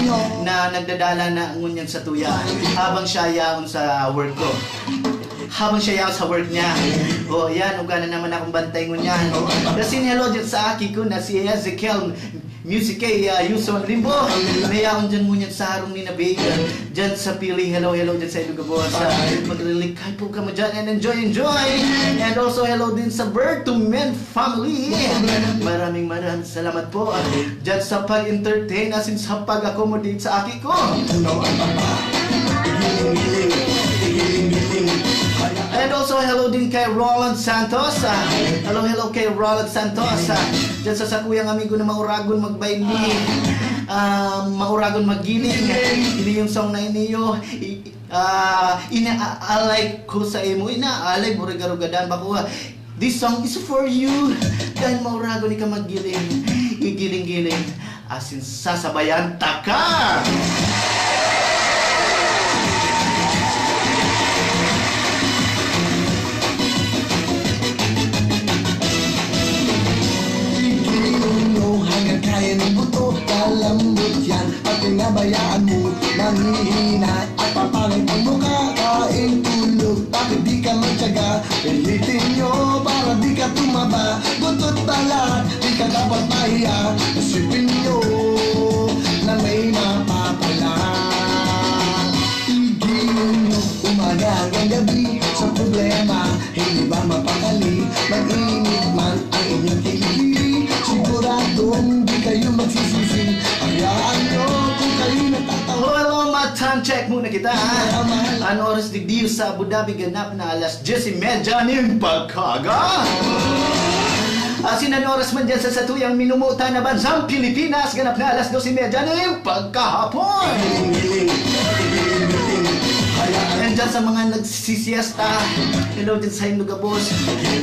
na nagdadala na ngunyan sa tuya habang siya yaon sa work ko. Habang siya yaon sa work niya. O, yan, uga na naman akong bantay ngunyan. Kasi hello dyan sa aki ko na si Ezekiel Music kay, ah, Yuson Limbo. Nayaon dyan ngunyan sa harong ni na Vega. Dyan sa Pili, hello, hello dyan sa Ilugabos. Ah, maglilikay po kamo dyan and enjoy, enjoy. And also, hello din sa Bertumen family. Maraming, maraming salamat po. Diyan sa pag-entertain asin sa pag-accommodate sa aki ko. And also, hello din kay Roland Santos. Ah, hello, hello kay Roland Santos. Ah, diyan sa sakuyang amigo na mauragon magbaili. Ah, mauragon maggiling. Ini yung song na iniyo. I-, ah, inaalay ko sa imo. Inaalay mo, rigarugadan ba ko? This song is for you. Dahil mauragon ika maggiling. Igiling-giling. Asin sasabayan taka. Igiling mo hanggang kaya ng buto. Kalambot yan, pag pinabayaan mo, nanghihina at papangit ang mukha. Kain, tulog, bakit di ka magtyaga? Pilitin nyo para di ka tumaba. Butot balat, di ka dapat mahiya. Isipin nyo na may mapapala. Igiling nyo umaga hanggang gabi sa problema. Hindi ba mapakali? Mag-init man ang inyong kilikili. Siguradong di kayo magsisisi. Hayaan nyo kung kayo natatawa. Hello, hello, ma-time check muna kita. An oras digdi sa Abu Dhabi ganap na alas diyes y media nin pagkaga. Asin an oras man dyan sa satuyang minumuta na bansang Pilipinas, ganap na alas dos y media nin pagkahapon. And dyan sa mga nagsisiesta, hello dyan sa inyong gabos.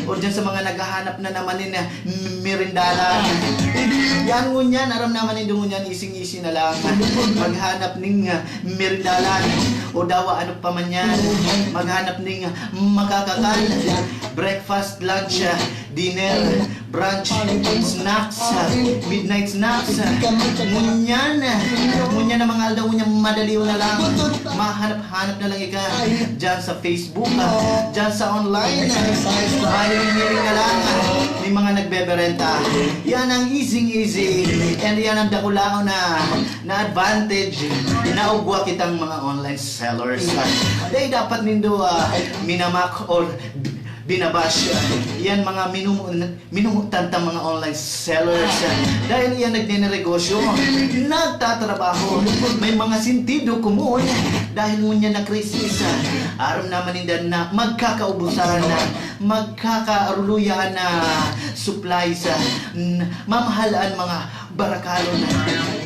O dyan sa mga naghahanap na naman nin, ah, merindalan. Yan ngunyan, aram naman nindo ngunyan, ising-isi na lang. Maghanap ning, ah, merindalan. O dawa, ano pa man yan. Maghanap ning, ah, makakakan. Breakfast, lunch, ah, dinner, brunch, snacks, ah, midnight snacks. Ah, ngunyan, ah, ngunyan na mga aldaw, ngunyan madaliw na lang. Mahanap-hanap na lang ika dyan sa Facebook, ah, dyan sa online. Mahiling-hiling na lang, ah, may mga nagbeberenta. Yan ang easy-easy. And yan ang dakulaon na, na advantage na ugwa kitang mga online sellers. Ah, dahil dapat nindo, ah, minamak or binabash. Ah, yan mga minumu-, minuhutan ta mga online sellers. Dahil iyan nagninegosyo, nagtatrabaho, may mga sentido komon. Dahil ngunyan na krisis, aram naman ninda na magkakaubusan, magkakaaruluyan na supplies, n-, mamahal an mga barakalon.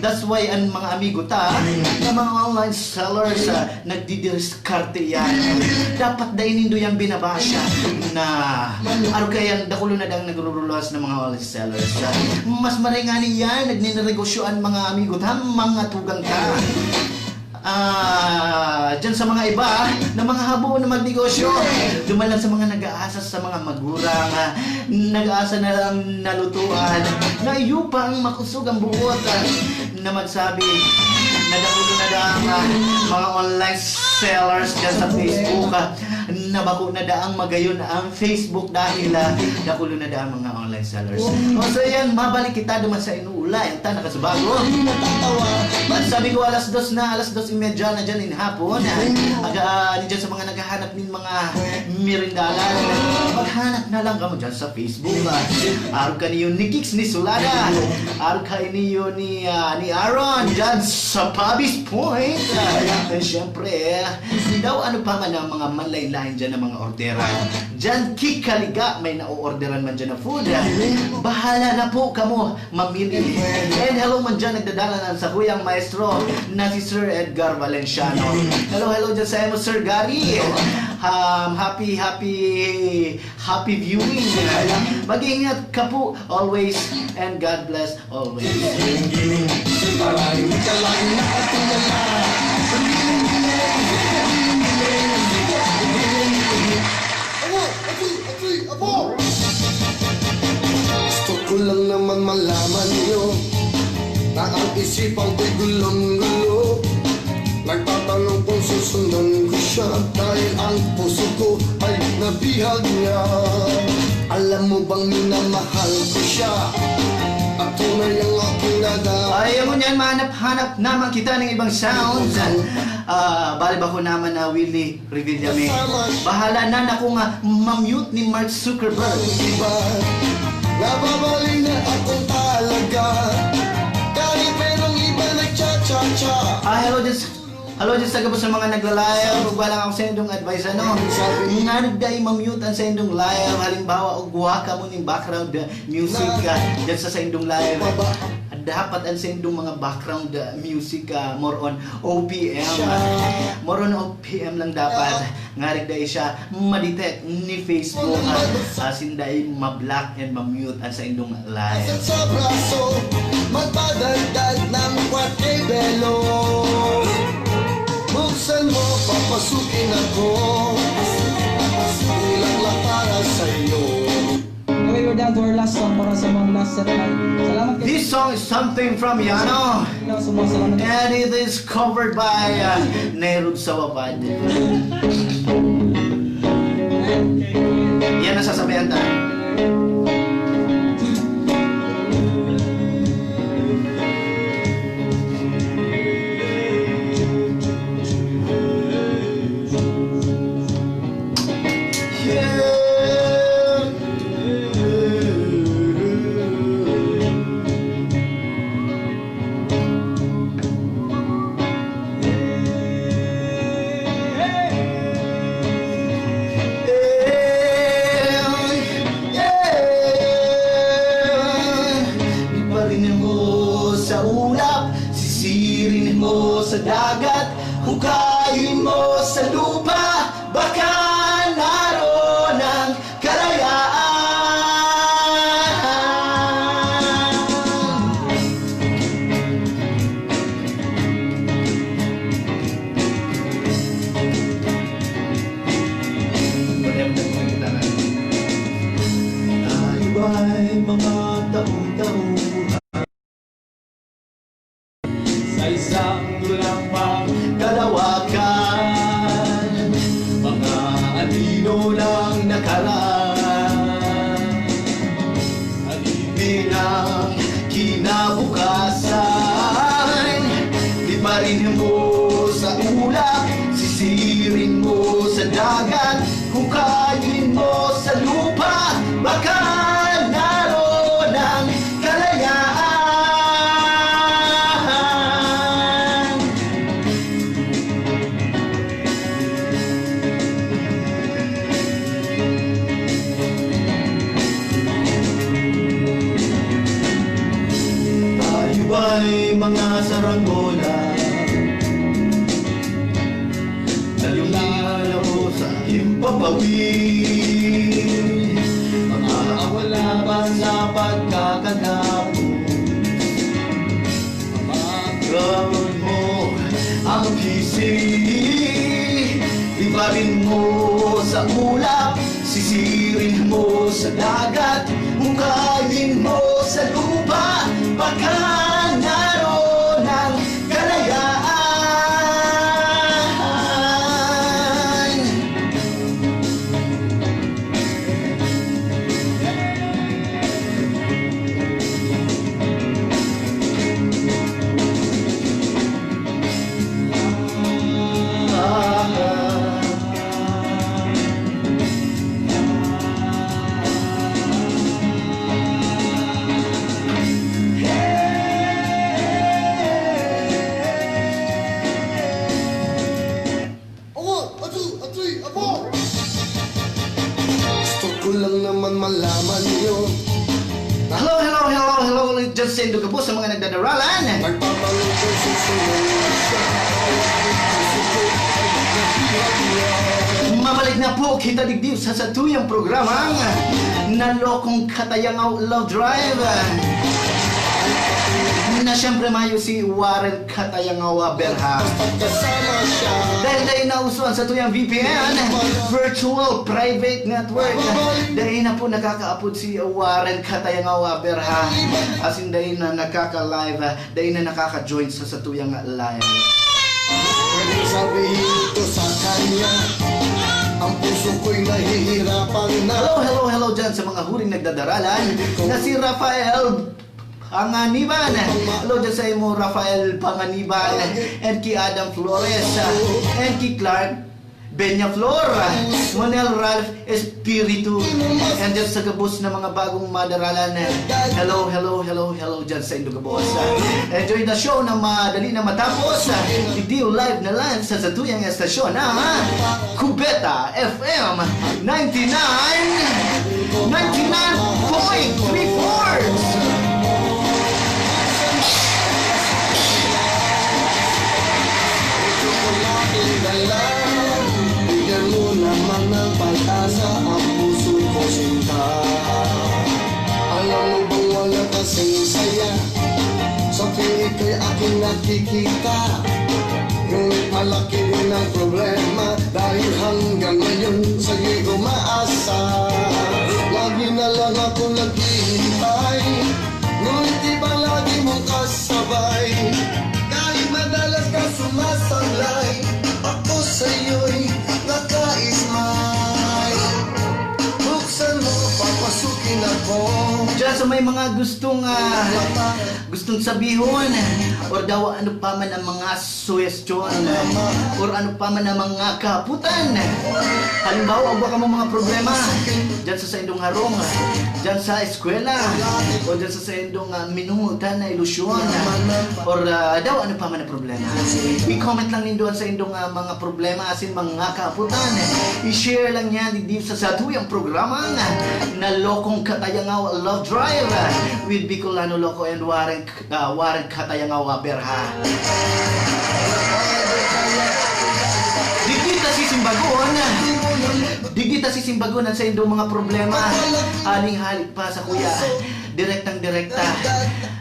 That's why an mga amigo ta na mga online sellers, ah, nagdidiris Karte yan. Dapat dai nindo yan binabasha na aro kaya dakulo na daang nagruruluwas na mga online sellers. Mas maray ngani yan, nagninegosyo an mga amigo ta, mga tugang ta. Ah, dyan sa mga iba na mga habo na magnegosyo, duman lang sa mga nag-aasa sa mga magurang, ah, nag-aasa na lang nalutuan, na iyo pa ang makusog ang buot, ah, na magsabi na dakulo na daang, ah, mga online sellers dyan sa Facebook, ah, na bako na daang magayon ang Facebook dahil, ah, dakulo na daang mga online sellers. O, so yan, mabalik kita duman sa inuulay. Ang ta, nakasubago. Natatawa. Sabi ko, alas dos na, alas dos y media na dyan in hapon. Aga, ah, dyan sa mga naghahanap nin mga merindalan. Maghanap na lang kamo dyan sa Facebook, ah. Arog kaniyo ni Kicks ni Sulada. Arog kaniyo ni, ah, ni Aaron dyan sa Pabis Point. Ah, and syempre, daw ano pa man ang mga manlain-lain dyan ng mga orderan. Dyan, kikaliga, may na-orderan man dyan na food. Bahala na po kamo mamili. And hello man dyan, nagdadala ng sakuyang maestro na si Sir Edgar Valenciano. Hello, hello dyan sa imo, Sir Gary. Um, happy, happy, happy viewing. Mag-ingat ka po always and God bless always. Apo! Apo! Apo! Gusto ko lang naman malaman niyo na ang isipan ko'y gulong-gulo. Nagtatanong kung susundan ko siya dahil ang puso ko ay nabihag niya. Alam mo bang minamahal ko siya? At tunay ang aking nada- Ay, mo niyan, mahanap-hanap naman kita ng ibang sounds. Ah, bali ba ko naman na Willie Revillame. Bahala na na kung, ah, ma-mute ni Mark Zuckerberg. Iba, nababali na ako talaga. Kahit merong iba nagcha-cha-cha. Ah, hello dyan sa, Hello, dyan sa gabos sa mga nagla-live. Ug wala lang ako sa indong advice, ano? Nga nagdai ma-mute ang sa indong live. Halimbawa, ugwa ka mo ning background, uh, music, uh, dyan sa, sa indong live. Dapat ang sa indong mga background, uh, music, uh, more on O P M. More on O P M lang dapat. Nga nagdai siya ma-detect ni Facebook, ah, asin dai ma-block and ma-mute ang saindong live. Sa braso, magpadagdag ng kwat kay Belo. Buksan mo, papasukin ako. Ilaklak para sa'yo. Okay, we're down to our last song para sa mga last set na. Salamat kayo. This song is something from Yano. Salamat. And it is covered by, uh, Nerud Sawabad. Yan ang sasabihan ta. Iparin mo sa ulap, sisirin mo sa dagat, hukayin mo sa lupa, baka naroon ang kalayaan. Tayo ba'y mga taong-taong sa isang lupang kalawakan, mga anino ng nakaraan, alipin ang kinabukasan. Liparin mo sa ulap, sisirin mo sa dagat, hukayin mo sa lupa, baka naroon ang kalayaan. Tayo ba'y mga saranggola? Nalulala mo sa himpapawid, mga awala ba na pagkakatapos? Pamangkon mo ang kisig, ibarin mo sa ulap, sisirin mo sa dagat, hukayin mo sa lupa, baka naroon ang kalayaan. Awa, atsu, atsui, apo! Gusto ko lang naman malaman yun. Hello, hello, hello, hello, ulit dyan sa indo gabos sa mga nagdadaralan. Nagpapaluto, susunod na siya. Mabalik na po kita digdi sa satuyang programang Nalokong Katayangaw Love Drive. Na siyempre mayo si Warren Katayangawa Berha. Dahil dai na uso ang satuyang V P N, virtual private network, dai na po nakakaapod si Warren Katayangawa Berha. Asin dai na nakaka-live, dai na nakaka-join sa satuyang live. Pwede sabihin ko sa kanya, ang puso ko'y nahihirapan na. Hello, hello, hello dyan sa mga huring nagdadaralan na si Rafael Panganiban. Hello dyan sa imo, Rafael Panganiban. And ki Adam Flores. And ki Clark Benya Flor, Monel Ralph Espiritu, and dyan sa gabos na mga bagong madaralan. Hello, hello, hello, hello dyan sa indo gabos. Enjoy the show na madali na matapos. Digdi live na lang sa satuyang estasyon na Kubeta F M ninety-nine, ninety-nine point three Force. Bigyan mo naman ng pag-asa ang puso ko, sinta. Alam mo bang wala kasing saya sa pilit kay aking nakikita? Ngunit malaki din ang problema dahil hanggang ngayon sa'yo'y umaasa. Lagi na lang ako naghihintay, ngunit iba lagi mong kasabay. Kahit madalas ka sumasablay, ako sa'yo'y naka-smile. Buksan mo, papasukin ako. Diyan sa may mga gustong, ah, gustong sabihon or daw ano pa man ang mga suwestyon or ano pa man ang mga kaputan. Halimbawa, ang baka mo mga problema diyan sa saindong harong, diyan sa eskwela, o diyan sa saindong, ah, minungutan na ilusyon, or, ah, daw ano pa man ang problema. I-comment lang nindo ang saindong, ah, mga problema asin mga kaputan. I-share lang yan digdi sa satuyang programa na Lokong Katayangaw Love Drive with Bicolano Loco and Warren, ah, Warren Katayangaw Berha. Digdi ta sisimbagon. Digdi ta sisimbagon ang saindong mga problema. Aling halik pa sa kuya. Direktang direkta.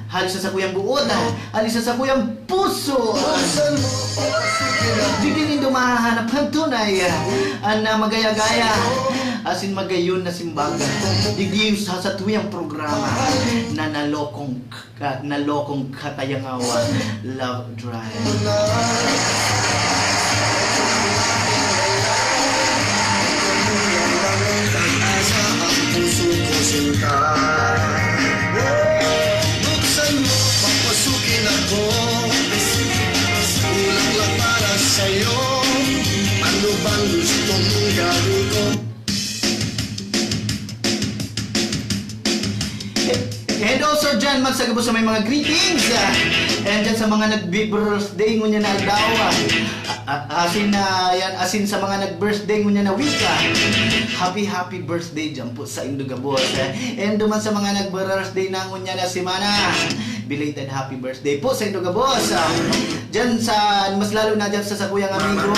Hali sa sakuyang buot, ah. Hali sa sakuyang puso. Digdi nindo mahahanap ang tunay, ah, na magaya-gaya asin magayon na simbag. Digdi sa satuyang programa na Nalokong Ka-, Nalokong Katayangaw Love Drive. Ang puso ko, sinta. Buksan mo, papasukin ako. Bulaklak para sa'yo. Ano bang gusto mong gawin ko? And also dyan, magsagabos sa may mga greetings, ah, and dyan sa mga nagbi-birthday ngunyan na aldaw, ah, a-, a-, asin na yan, asin sa mga nag-birthday ngunyan na week, ah, happy, happy birthday dyan po sa indo gabos, eh. And duman sa mga nag-birthday na ngunyan na semana, belated happy birthday po sa indo gabos, ah. Dyan sa, mas lalo na dyan sa sakuyang amigo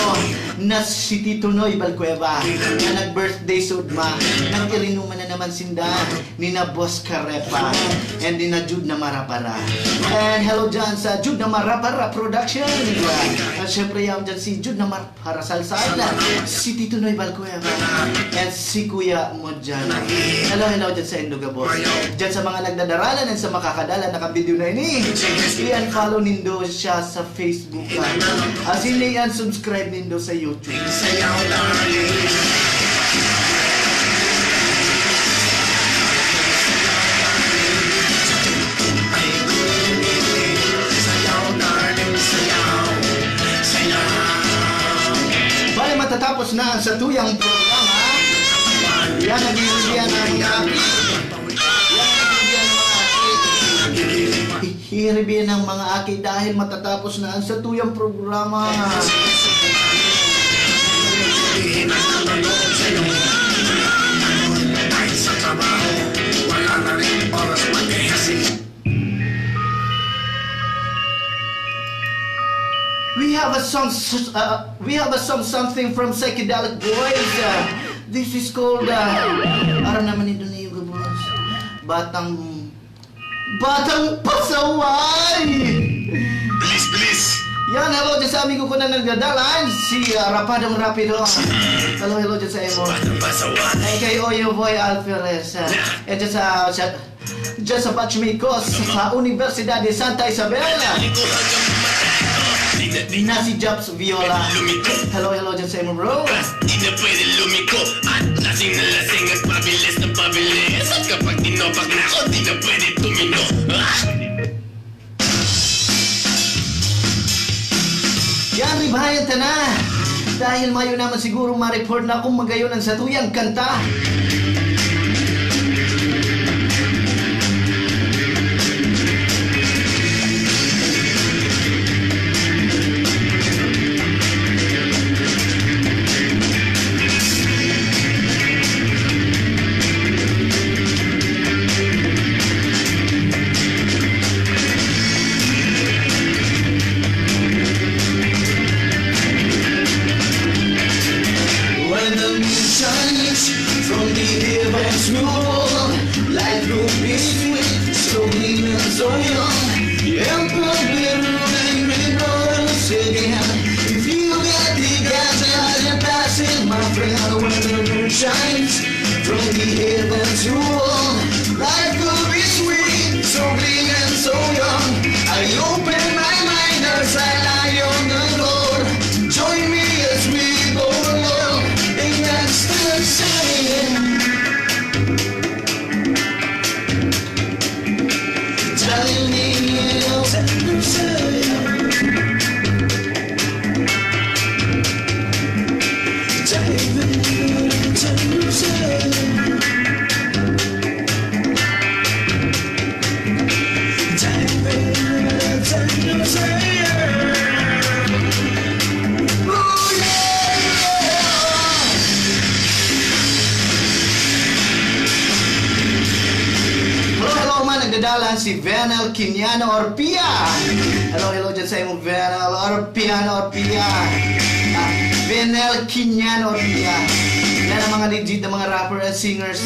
na si Tito Noy Balcueva, na nag-birthday sudma, nag-irinuman na naman sinda ni na Boss Karepa and ni na Jude na Marapara. And hello dyan sa Jude na Marapara Production. At syempre, yan dyan si Jude na Marapara Salsal, si Tito Noy Balcueva, and si Kuya Modjana. Hello, hello dyan sa indo gabos. Dyan sa mga nagdadaralan and sa makakadalan na video na ini, i-unfollow nindo siya sa Facebook. Asin i-unsubscribe nindo sa YouTube. Bale, matatapos na ang satuyang programa. Yan, naghihiribihan ang mga aki. Yan, naghihiribihan ang mga aki. Hihiribihan ang mga aki dahil matatapos na ang satuyang programa. Sa trabaho, wala na rin oras mag-ehasi. We have a song, s-, uh, we have a song, something from Psychedelic Boys. Uh, this is called, uh, aram naman ito na yung gabos. Batang, Batang Pasaway! Bilis, bilis! Yan, hello dyan sa amigo ko na nagdadalan, si, uh, Rapadong Rapido. Hello, hello dyan sa imo. Batang Pasaway. And kay Oyo Boy Alferez. Uh, and dyan sa, sa Diyan sa batchmate ko sa Universidad de Santa Isabel, na si Jobs Viola. Hello, hello dyan sa imo, bro. Di na pwede lumiko. At lasing na lasing at pabilis na pabilis. At kapag tinopak na ako, di na pwede tumino. Ah! Yan, ribayan ta na. Dahil mayo naman siguro ma-record na kung magayon ang satuyang kanta. When the moon shines from the heavens, we all life will be sweet, so green and so young. If you got the guts and passion, my friend, when the moon shines from the heavens, you all life will be sweet, so green and so young. I open my mind as I lie on the floor. Join me as we go along in ecstasy. Join me in ecstasy. Hello, hello, man. Nagdadalan si Venel Quiniano Orpia. Hello, hello dyan sa imong Venel Orpiano Orpia. Ah, Venel Quiniano Orpia. Yan ang mga legit na mga rapper and singers.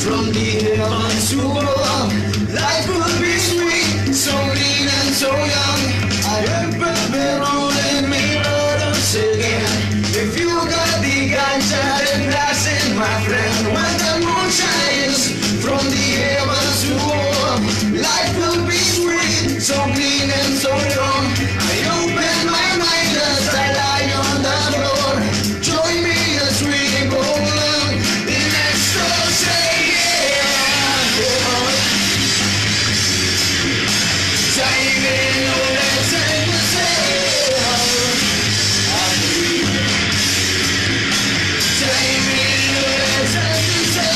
From the heavens to above, life could be sweet, so green and so young. I am Pepe rolling me once again. If you got the ganja and dancing, my friend, when the moon shines from the heavens to above, life will be sweet, so green and so young. I open my mind as I lie on the floor. Join me as we go along in ecstasy, yeah. Join me, let's ecstasy. Join me, let's ecstasy.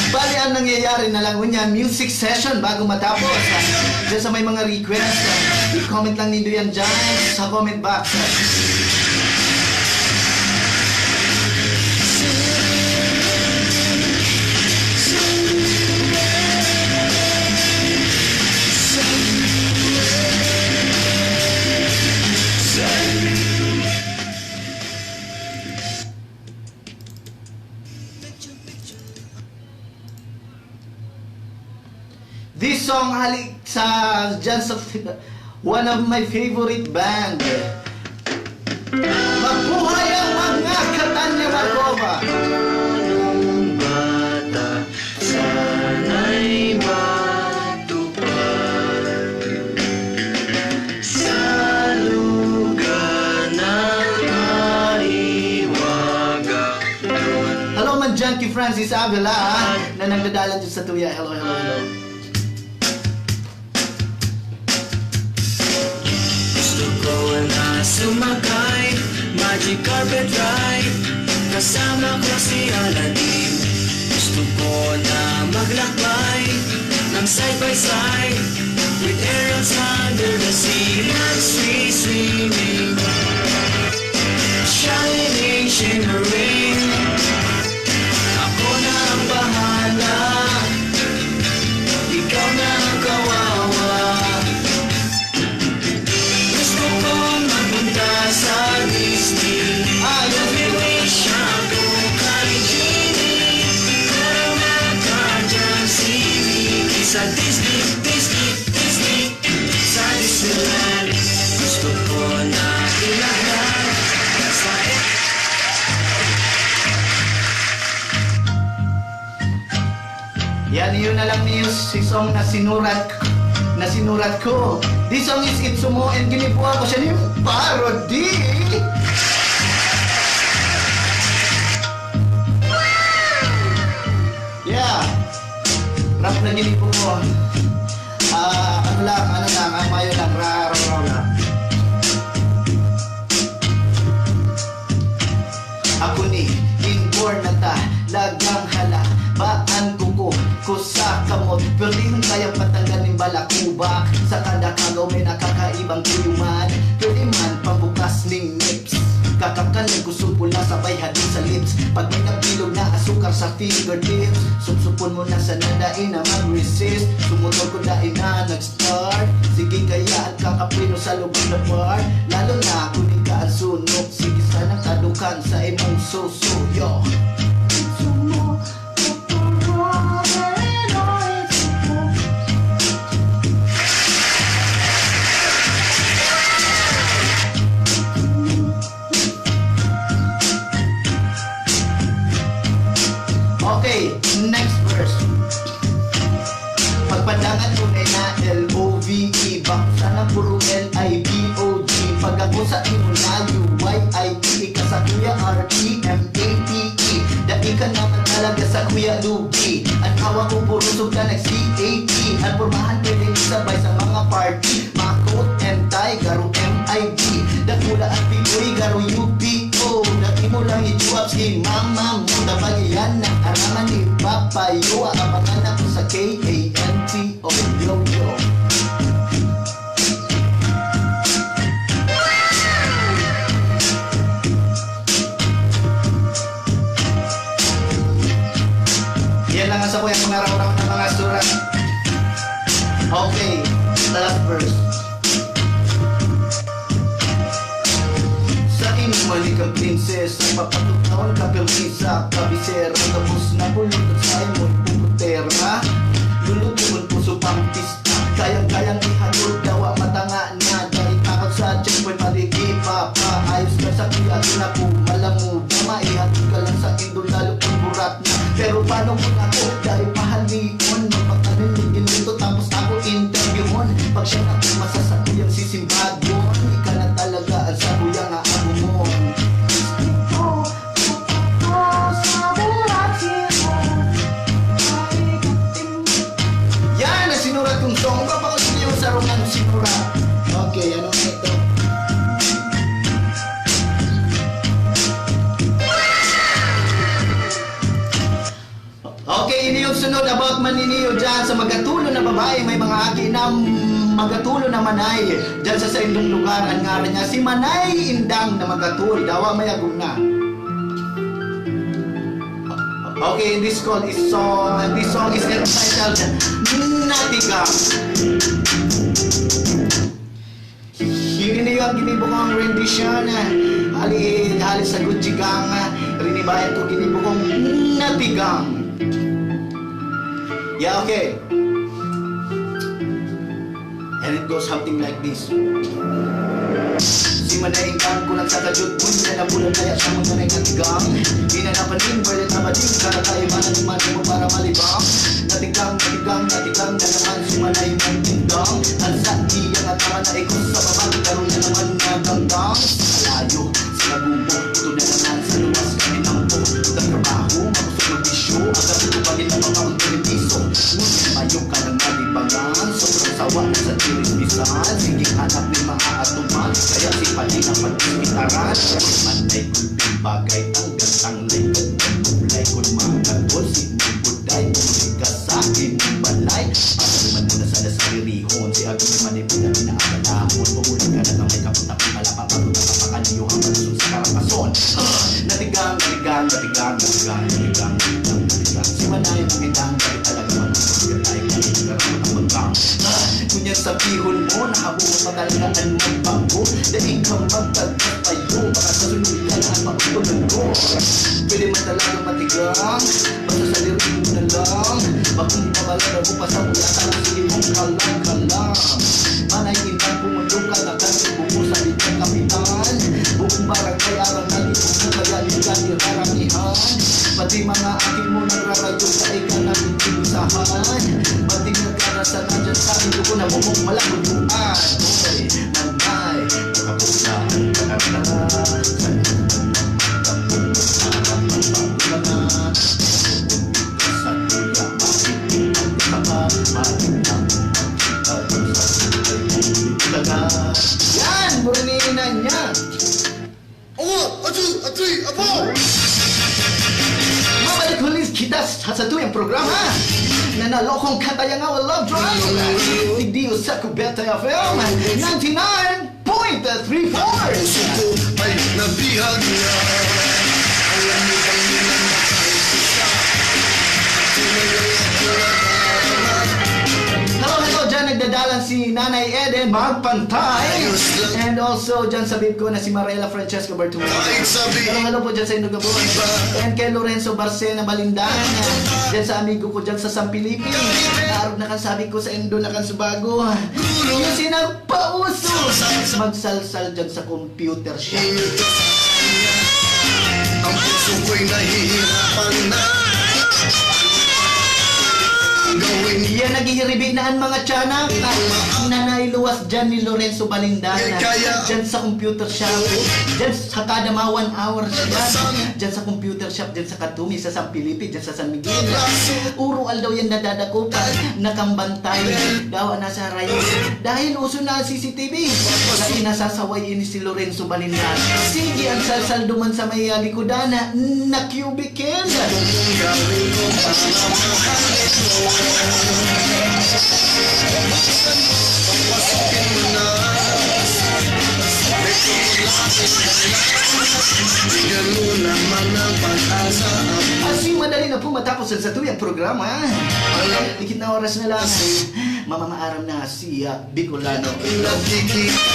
Bali, ang nangyayari na lang ngunyan, music session bago matapos. Diyan sa may mga request, i-comment lang nindo yan dyan sa comment box. This song, hali sa, dyan sa one of my favorite band. Mabuhay ang mga Catania Marcova! Anong bata, sana'y matupad sa lugar na mahiwaga. Hello man dyan kay Francis Avila, ha, na nagdadalan dyan sa tuya. Hello, hello, hello. Gusto ko na sumakay, magic carpet ride, kasama ko si Aladdin. Gusto ko na maglakbay ng side by side with Ariel's under the sea, mag-swi- swimming. Shining, shimmering, ako na ang bahala, ikaw na ang kawawa. Gusto ko mapunta sa Disney. Ah, Disney. Nabibig siya ako kay Genie. Pero nagka dyan si Mickey sa Disney, Disney, Disney. Sa Disneyland, gusto ko na ilahad sa Yan, yun na lang ni si song na sinurat, na sinurat ko. This song is Itsumo and ginibuha ko siya ni parody. Yeah. Rap na ginibuha ko. Ah, ano lang, ano lang, ang mayo lang, ra, ra, ra, ra. Ang kuyuman, pwede man pambukas ning nips. Kakakanan ko supol na sabay hagin sa lips. Pag may nabilog na asukar sa fingertips, supsupon mo na sana dai na mag-resist. Sumotor ko dai na nag-start. Sige kaya ang kakapreno sa lubong na bar. Lalo na kuning ka ang sunok. Sige sana kadukan sa imong suso. Yo! Okay, next verse. Pagpandangan ko na na L O V E, bako sana puro L I B O G. Pag ako sa imo na U Y I E, ika sa kuya R E M A T E. Dai ka naman talaga sa kuya lugi. An hawak ko puro sugta nag C A T. An pormahan pwede isabay sa mga party. Mga coat and tie, garo M I D. Dakula at pipoy, garo U P O. Dati mo lang i-chuap si mama mo. Dabali yan na araman ni Papa Yo. Abangan ako sa K A N T O. Yo, yo. Yan lang ang sa kuyang mga raw-raw na mga surat. Okay, the last verse. Sa imo man ika, prinsesa, papatugnawan ka, permisa, kabisera, gabos na kulot sa imo, puputera, lulutuon puso pang pista, kayang-kayang ihagod, dawa matanga na, dahil takot sa checkpoint, maligi pa, paayos ka sa kuya, ako na po, malamuda, maihatid ka lang sa indon, lalo kung burat na. Pero paano kung ako, dahil pahalion, magpakaninigin nito, tapos ako interviewon, pag siya na po masasakuyang sisimbagon, ika na talaga ang sakuya nga agumon. Gusto ko, gusto ko sa buhay sino. Yan ang sinurat kong song. Papakita niyo sa rungan sinurat. Okay, ano na ito? Okay, ini yung sunod about maniniyo dyan sa magatulo na babae, may mga aki na magatulo na manay dyan sa saindong lugar. Ang ngaran niya, si Manay Indang na Magatul. Dawa may agom na. Okay, this call is song, this song is entitled Natigang. Ini yung ginibo kong rendition, ah. Hali, hali sa Guccigang, ah, rinibayan ko ginibo kong Natigang. Yeah, okay. And it goes something like this. Si Manay Indang kulang sa kajut, buhay na nabulag, kaya siya mo na natigang. Di na napaning, pwede na ba din? Karakaiba na naman mo para malibang. Natigang, natigang, natigang na naman si Manay Indang. Ang sa iya nga tama na ikot sa baba, karoon na naman nadanggang. Sa malayo, sa lagubo, ito na naman sa luwas, kaminampo. Sa trabaho, makusog magbisyo, agad ito pa rin ang mga magbenepisyo. Ngunit mayo ka nang malibangan, sobrang sawa na sa tiris misan. Sige, anak ni mga atuman, kaya si Pati na pagkikitaran. Manay Bagay ang gatang na ito, kulay kun mga tagol, sinugod ay bumalik ka sa akin ng balay. Pagkaluman mo na sana sa lirihon, si Agos man ay pinag-inaabalahon. Pumuli ka na ng may kapunta kung kalapapagod na kapakaniyo ang malusog sa karapason. Natigang, natigang, natigang, natigang, natigang, natigang, natigang. Si Manay, natigang, bakit talaga man ang pagkatay? Kaya yung karapot ang magkang. Ngunyan sabihon mo, nakabuo pa talaga ang magbago. Dali kang magtagpas payo, baka sa sunod ka na ang makukunan ko. Pwede man talaga matigang, basta sa lirik mo na lang. Magkumpabalaga mo pa sa mula ka ng sige mong kalang-kalang. Manay Indang, pumundok ka na kasi bumo sa litang kapitan. Buong barangay arang naging bumo, kaya di ka niraramihan. Pati mga aking mo nagrarayo sa ika na pagkilisahan. Pati nagkakasanan dyan sa aking dugo na bumong malagutuan. Oy, Manay, nakapagdaan ka na sa Yan! Burininan niya! Uno, a two, a three, a four! Mabalik ulit kita sa satuyang programa na nalokong Katayangawa Love Drive. Digdi sa Cubeta F M ninety-nine Hello, hello, dyan nagdadalan si Nanay Eden Magpantay. And also, dyan sa babe ko na si Mariela Francesco Bertolino. Hello, hello po dyan sa Indogabuan. And kay Lorenzo Barcena Balindan. Dyan sa amigo ko dyan sa San Felipe. Naarog na kan sabi ko sa Indo na kan Subago. Yung sinang pauso. Magsalsal dyan sa computer shop. Ang puso ko'y nahihirapan na. Gawin. Yan, naghihiribi na ang mga tiyanak. Nanay luwas dyan ni Lorenzo Balindan. Eh, kaya. Dyan sa computer shop. Dyan sa kada mga one hour siya. Dyan sa computer shop, dyan sa Katumi, sa San Felipe, dyan sa San Miguel. Uro aldaw yan nadadakupan, nakambantay. Dawa na sa rayo. Dahil uso na ang C C T V. Lagi nasasaway ini si Lorenzo Balindan. Sige, ang salsal duman sa may, ah, likodan na, na cubicle. Kasi madali na po matapos ang satuyang programa. Ikit na oras na lang. Mamamaaram na si, ah, Bicolano. Nakikita,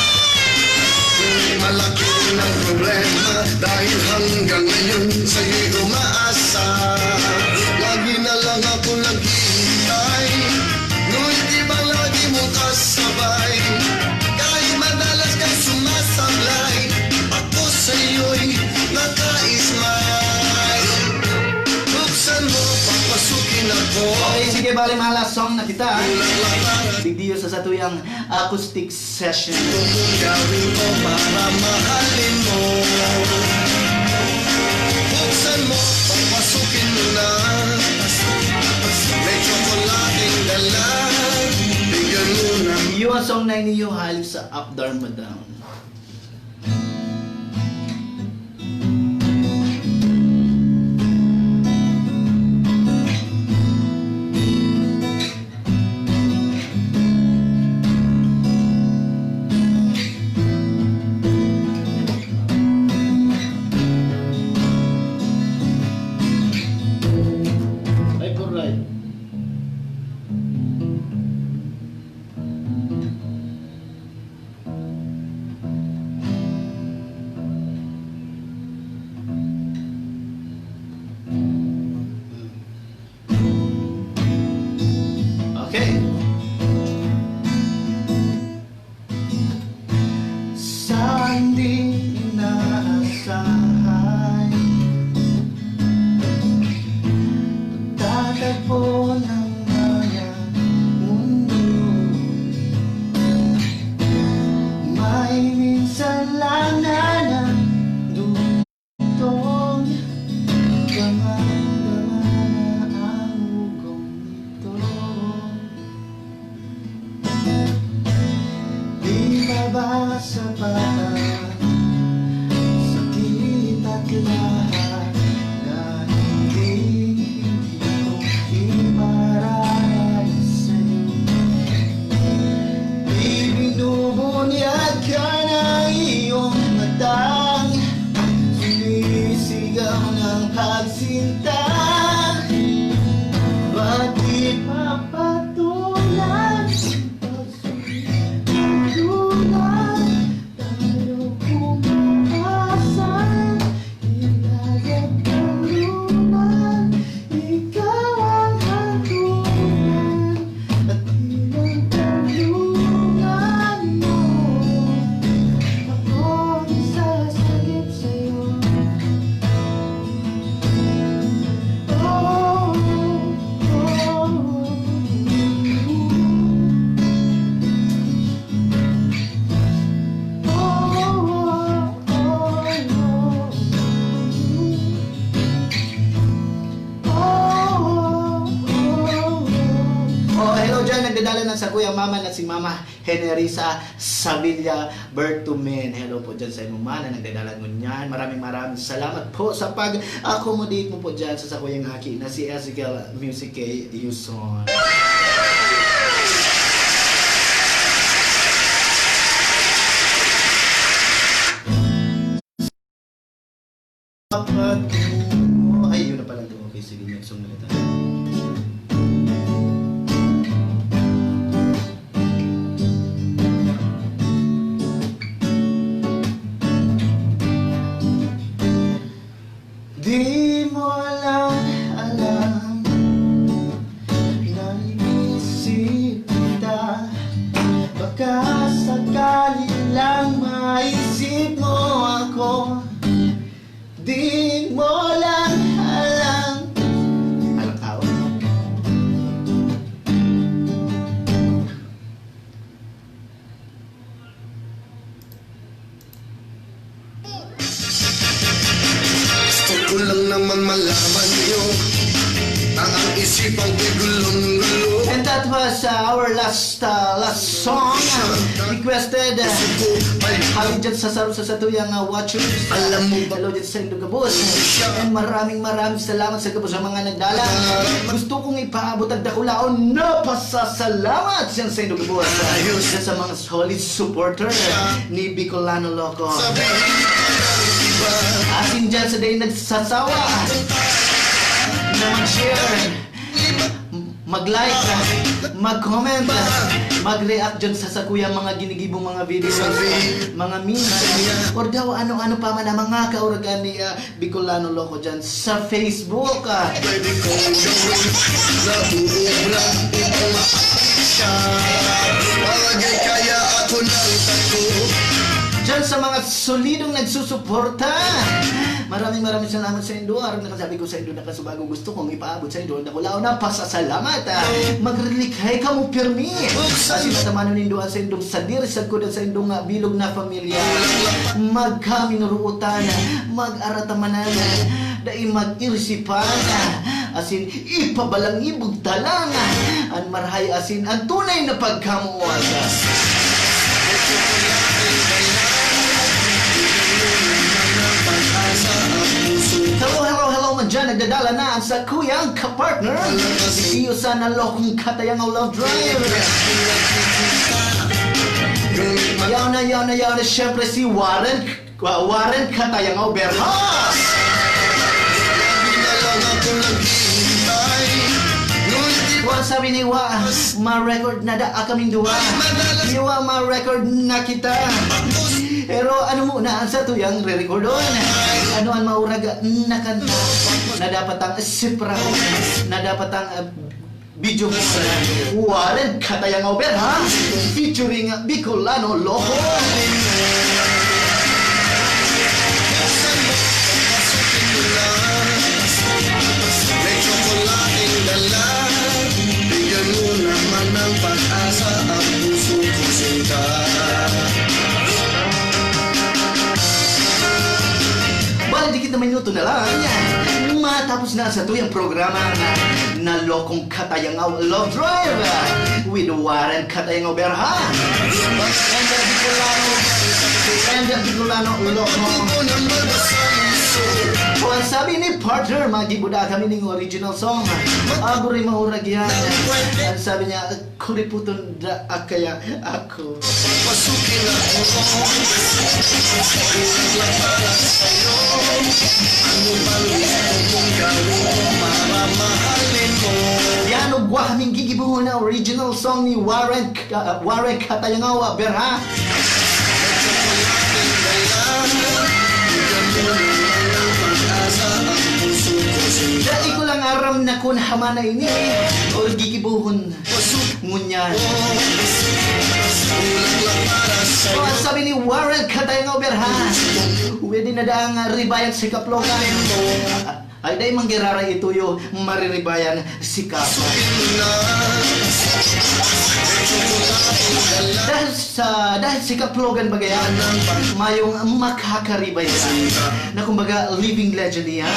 malaking problema dahil hanggang ngayon sa'yo'y umaasa. Lagi na lang ako naghihintay, ngunit iba lagi mong kasabay. Kahit madalas kang sumasablay, ako sa'yo'y naka-smile. Buksan mo, papasukin ako. Okay, sige, bale, mahal, song na kita. Bigdiyo sa satuyang acoustic session. Gawin ko para mahalin mo. Buksan mo, papasukin mo na. May tsokolating dala. Bigyan mo na. Yung song na ini, yung halip sa Up Down Down. Ay, kuray. Okay. Sa hindi inaasahan, pagtatagpo ng mga mundo, may minsan lang na nandun. Damang-dama na ang ugong ito. Di pa ba sapat ang sakit at lahat na hindi, hindi ko iparahal sa'yo? Ibinubunyag ka ng iyong matang, sumisigaw ng pagsinta. Ba't di pa patulan ang pagsuntukan? Tayo umaasa, ilagad ang looban, ikaw ang hangturan, at ilang tanungan mo, ako'y sasagip sa'yo. Oh, oh, oh, oh. Oh, hello dyan. Nagdadala ng sakuyang mama na si Mama Henerisa Savilla Bertumen. Hello po dyan sa imong mana. Nagdadala ngunyan. Maraming, maraming salamat po sa pag-accommodate mo po dyan sa sakuyang aki na si Ezekiel Music K Yuson. Di mo lang alam. Alakaw. Gusto ko lang naman malaman niyo ang ang isipan ko'y gulong-gulo. And that was, uh, our last, uh, last song, uh, requested, uh, Gusto ko ay hali dyan sa sarong sa satuyang, uh, watchers. Alam mo ba? Hello dyan sa Indo Gabos. And maraming, maraming salamat sa gabos sa mga nagdala. Gusto kong ipaabot ang dakulaon na pasasalamat dyan sa Indo Gabos. Ayos. Dyan sa mga solid supporter ni Bicolano Loco. Sabihin ko ng iba. Asin dyan sa day nagsasawa na mag-share, mag-like, mag-comment, mag-react dyan sa sakuyang mga ginigibong mga videos, mga memes, or daw ano-ano pa man ang mga kauragan ni, ah, Bicolano Loco dyan sa Facebook, ah. Pwede kong gawin na uubra upang maabot siya. Palagay kaya ako ng tako. Dyan sa mga solidong nagsusuporta, maraming, maraming salamat sa indo. Arog na kasabi ko sa indo na kasubago, gusto kong ipaabot sa indo ang dakulaon na pasasalamat, ah. Magrilikhay kamo pirmi. Asin atamanon nindo an saindong sadiri, sagkod an saindong, ah, bilog na pamilya. Magkaminuruotan, mag-aratamanan, dai mag-irisipan, asin ipabalangibog ta lang an marahay asin an tunay na pagkamuwasa. Hello, hello, hello, man dyan. Nagdadala na ang sakuyang kapartner. Si Iyo Sana Lokong Katayangaw Love Drive. Yaw na, yaw na, yaw na. Siyempre, si Warren, Wa-, Warren Katayangaw Berha. Wa, sabi ni Wa, ma-record na da, ah, kaming duwa. Di Wa, ma-record na kita. Pero ano muna ang satuyang re-recordon? Ano ang maurag na kanta na dapat ang sipra, na dapat ang, ah, video mo na Warren Katayangaw Berha featuring Bicolano Loco. May tsokolating dala, bigyan mo naman ng pag-asa ang puso ko, sinta. Bali, dikit na minuto na lang. Matapos na sa tuyang programa na, na Lokong Katayangaw Love Drive with Warren Katayangaw Berha and the Bicolano, and the Bicolano Loco. Kung ang sabi ni partner, magibo da kami ning original song. Aburi maurag yan. Ang sabi niya, kuriputon da kaya ako. Papasukin ako. Kulang lang para sa'yo. Ano bang gusto mong gawin ko para mahalin mo? Yan, ugwa kaming gigibohon na original song ni Warren Ka-, Warren Katayangawa Berha. Dai ko lang aram na kun hama na ini or gigibohon ngunyan. So, ang sabi ni Warren Katayangaw Berha, pwede na daang ribayan si Kaplogan. Ay, dai manggirara ituyo, mariribayan si Kapa. Dahil sa, dahil si Kaplogan bagay, mayong makakaribay na, na kumbaga living legend niya.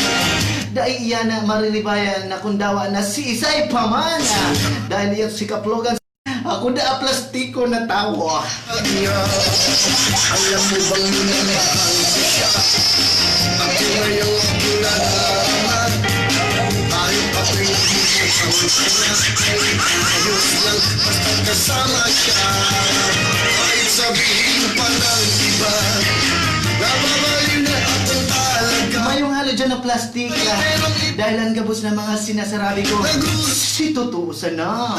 Dai iyan na mariribayan na kung dawa na si isay pa man. Dahil iyan si Kaplogan. Ako na plastiko na tawo. Alam mo bang minamahal ko siya? Ako na yung kinalaman. Kahit pa pinag-ibig ko siya, ayos lang, basta kasama siya. Kahit sabihin pa ng iba, nababaliw na ako talaga. Mayong halo dyan na plastik, ah, dahil ang gabos na mga sinasarabi ko, si totoo sana.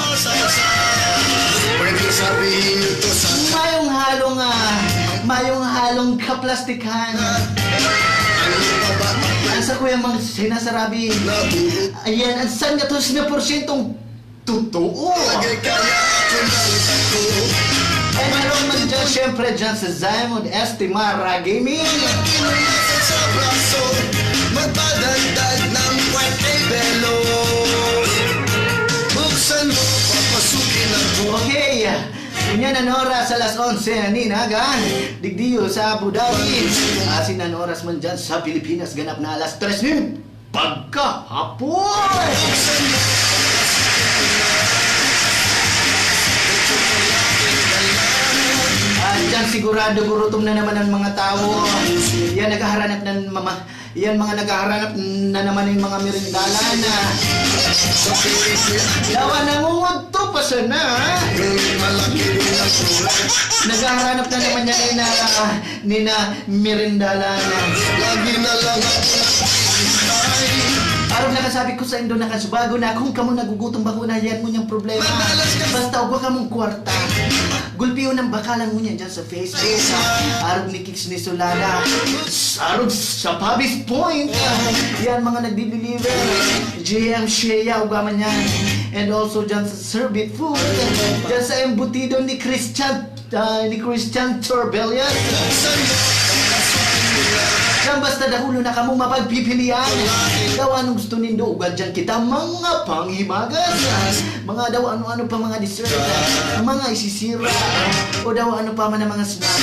Pwedeng sabihin nyo to sa Mayong halong, ah, mayong halong kaplastikan. Ano pa ba? Ang sa kuya mga sinasarabi, ayan, ang sanggatos na porsyentong totoo. Lagay kaya ako ng tattoo. And meron man dyan, syempre, dyan sa Zion Estimara Gaming. Magpadagdag ng puwerte, Belo. Buksan mo, papasukin ako. Okay. Ngunyan an oras, alas onse nin aga, digdiyo sa Abu Dhabi. Asin an oras man dyan sa Pilipinas, ganap na alas tres nin pagkahapon. At dyan sigurado gurutom na naman ang mga tao. Yan, naghaharanap ng mama-, yan, mga naghaharanap na naman yung mga merindalan na. Dawa, nangungudto pa sana. Naghaharanap na naman yan, eh, na nina merindalan. Lagi na lang ako naghihintay. Arog na kasabi ko saindo na kan subago na kung kamo nagugutom, bako na yan ngunyan problema. Madalas ka Basta ugwa kamong kwarta. Gulpihon ang bakalan ngunyan dyan sa Facebook. Arog ni Kicks ni Solana. Arog sa Pabis Point. Yan, mga nagdi-deliver. J M Shea, ugwa man yan. And also dyan sa Serbit Food. Dyan sa embutido ni Christian Ay, ni Christian Torbellas. Yan, basta dakulo na kamo mapagpipilian. Daw anong gusto nindo, ugad dyan kita, mga panghimagas. Mga daw ano-ano pa, mga dessert, mga isisira, o daw ano pa man ang mga snack.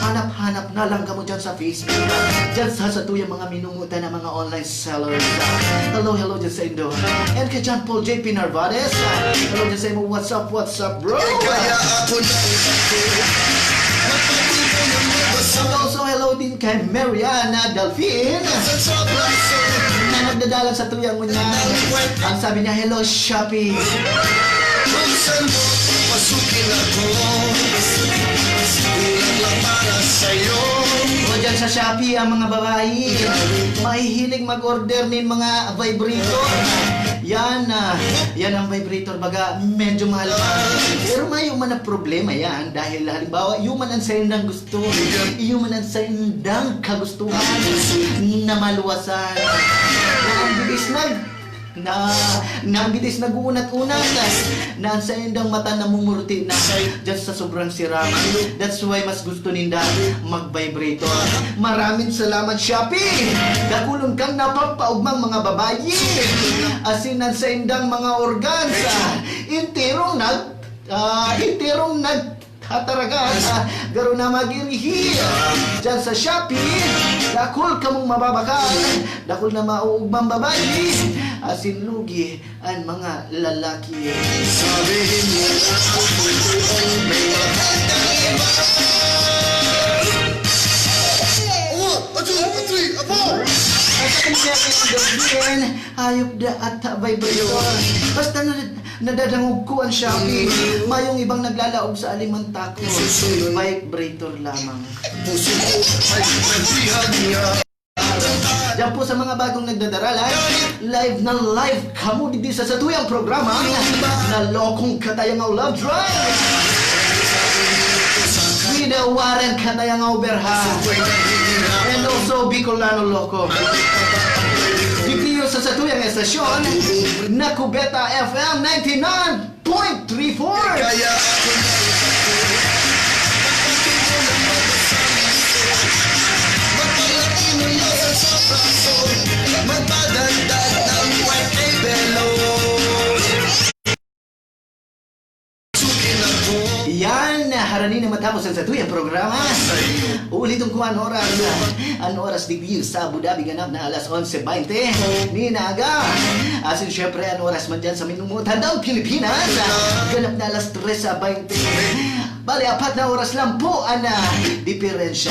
Hanap-hanap na lang kamo dyan sa Facebook. Dyan sa satuyang mga minungutan na mga online sellers. Hello, hello dyan saindo. And kay John Paul J P Narvaez. Hello dyan sa imo. What's up, what's up, bro? Kaya ako nang ako. And also, hello din kay Mariana Delfin. Sa sobrang sarap. Na nagdadalag sa tuyang ngunyan. Ang sabi niya, "Hello, Shopee." Buksan mo, pasukin ako. Kulang lang para sa'yo. O dyan sa Shopee, ang mga babae, mahihilig mag-order nin mga vibrator. Yan, ah, yan ang vibrator, baga, medyo mahal pa. Pero mayo man na problema yan. Dahil, halimbawa, iyo man ang saindang gusto. Iyo man ang saindang kagustuhan na maluwasan. Na ang bilis nag-, na, na ang bilis nag-uunat-unat. Na ang saindang mata namumurti na dyan sa sobrang siram. That's why mas gusto ninda mag-vibrator. Maraming salamat, Shopee! Dakulon kang napapaugmang mga babayi. Asin ang saindang mga organs, ah, enterong nag-, ah, enterong nagtataragan, ah, garo na mag-irihi. Dyan sa Shopee, dakul kamong mababakal, dakul na mauugmang babayi, asin lugi an mga lalaki. Sabihin mo na ang totoong may mahal ka iba. Oh, atsu, atsu, apo! At ang siya ay ang gawin, hayop da at vibrator. Basta na, nadadangog ko ang Shopee. Mayong ibang naglalaog sa alimantako. Vibrator lamang. Puso ko ay nagbihag niya. Diyan po sa mga bagong nagdadaralan, live na live kamo digdi sa satuyang programa na Lokong Katayangaw Love Drive. With, uh, Warren Katayangaw Berha. And also Bicolano Loko. Digdi sa satuyang estasyon na Kubeta F M ninety-nine point three four. Kaya ako na Magpalaki mo na sa braso, magpadagdag ng white and yellow. Sukin ako. Yan, harani na matapos ang satuyang programa. Sa'yo. Uulitin ko an oras. An oras digdi sa Abu Dhabi ganap na alas onse baynte nin aga. Asin syempre, an oras man dyan sa minumotan ng Pilipinas, ganap na alas tres baynte. Bale, apat na oras lang po an, ah, diferensya.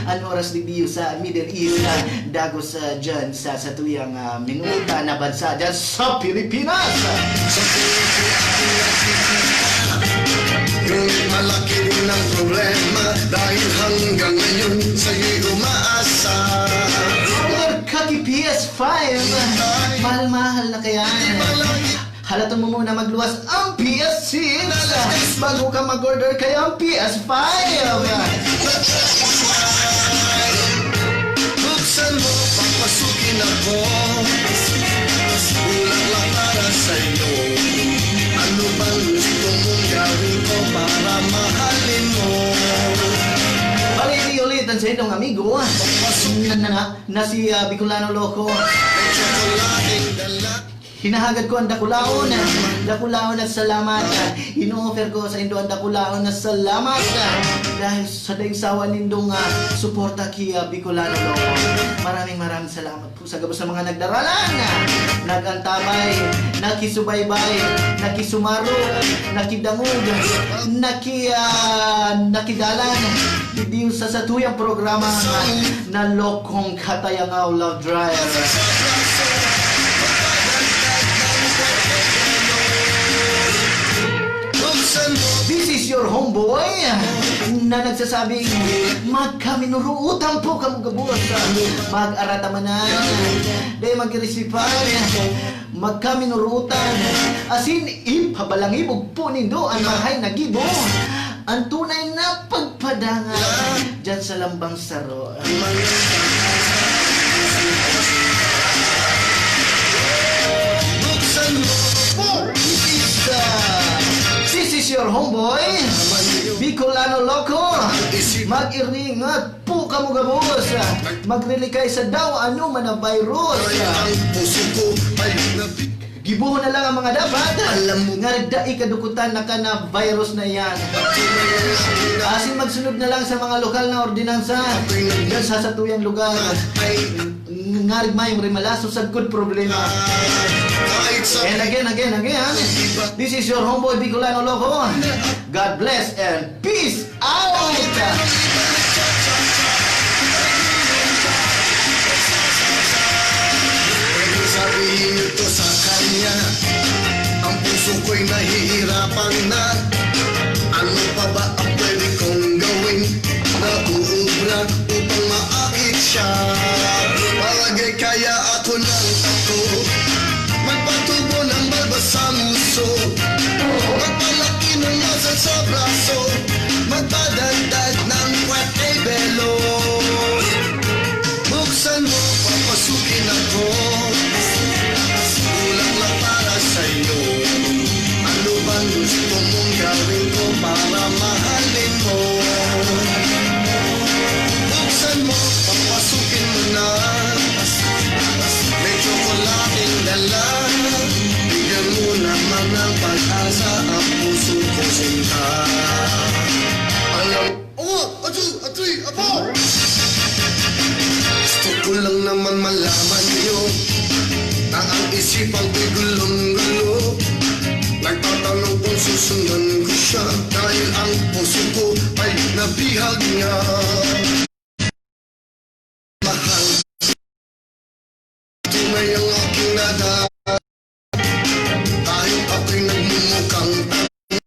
An oras digdi sa Middle East, ah, dagos, ah, dyan sa satuyang, ah, minuta na bansa dyan sa Pilipinas. Sa puso ako nakikita, ngunit malaki din ang problema dahil hanggang ngayon sa'yo'y umaasa. Order ka ki P S five. Mahal-mahal na kaya. Halaton mo muna magluwas ang P S six bago ka mag-order kaya ang P S five. Buksan mo, papasukin ako. Kulang lang para sa'yo. Ano bang gusto mong gawin ko para mahalin mo? Balik ulit Sa inyong amigo, na, na, na, na si, ah, Bicolano Loco. Hinahagad ko ang dakulaon. Dakulaon at salamat. Ino-offer ko sa indo ang dakulaon na salamat dahil sa daing sawa nindong, ah, suporta ki, ah, Bicolano Loco. Maraming, maraming salamat po sa gabos na mga nagdaralan, nagantabay, nakisubaybay, nakisumaro, nakidangog, naki-, ah, nakidalan. Digdi sa satuyang programa na Lokong Katayangaw Love Drive. This is your homeboy na nagsasabing, "Magkaminuruutan po kamo gabos. Mag-arata man na. Di mag-irisipan. Magkaminuruutan. Asin, ipabalangibog po nindo an marahay na gibo. An tunay na pagpadangat diyan sa lambang saro." Buksan mo po, isda. This is your homeboy, Bicolano Loco. Mag-iringat po kamo gabos. Magrilikay sa daw ano man na virus. Kaya ang puso ko ay nabig- Gibohon na lang ang mga dapat. Alam mo, nga dai kadukutan na ka na virus na iyan. Asin magsunod na lang sa mga lokal na ordinansa diyan sa satuyang lugar. Ay, ngarig mayong rimalaso sagkod problema. Kahit sa And again, again, again. This is your homeboy Bicolano Loco. God bless and peace out! Pwedeng sabihin niyo to sa kanya, ang puso ko'y nahihirapan na. Ano pa ba ang pwede kong gawin? Nauubra upang maakit siya. Palagay kaya ako ng tatlo. Magpatubo ng balbas sa nguso. Magpalaki ng muscle sa braso. Magpadagdag ng puwet ay belo. Buksan mo, papasukin ako. Bulaklak para sa'yo. Ano bang gusto mong gawin ko para mahalin mo? Buksan mo, papasukin mo na. May tsokolating dala. Bigyan mo naman ng pag-asa ang puso ko, sinta. Alam One, a two, a three, a four. Gusto ko lang naman malaman niyo na ang isipan ko'y gulong-gulo. Nagtatanong kung susundan ko siya dahil ang puso ko ay nabihag niya. Mahal, tunay ang aking nada. Kahit ako'y nagmumukhang tangis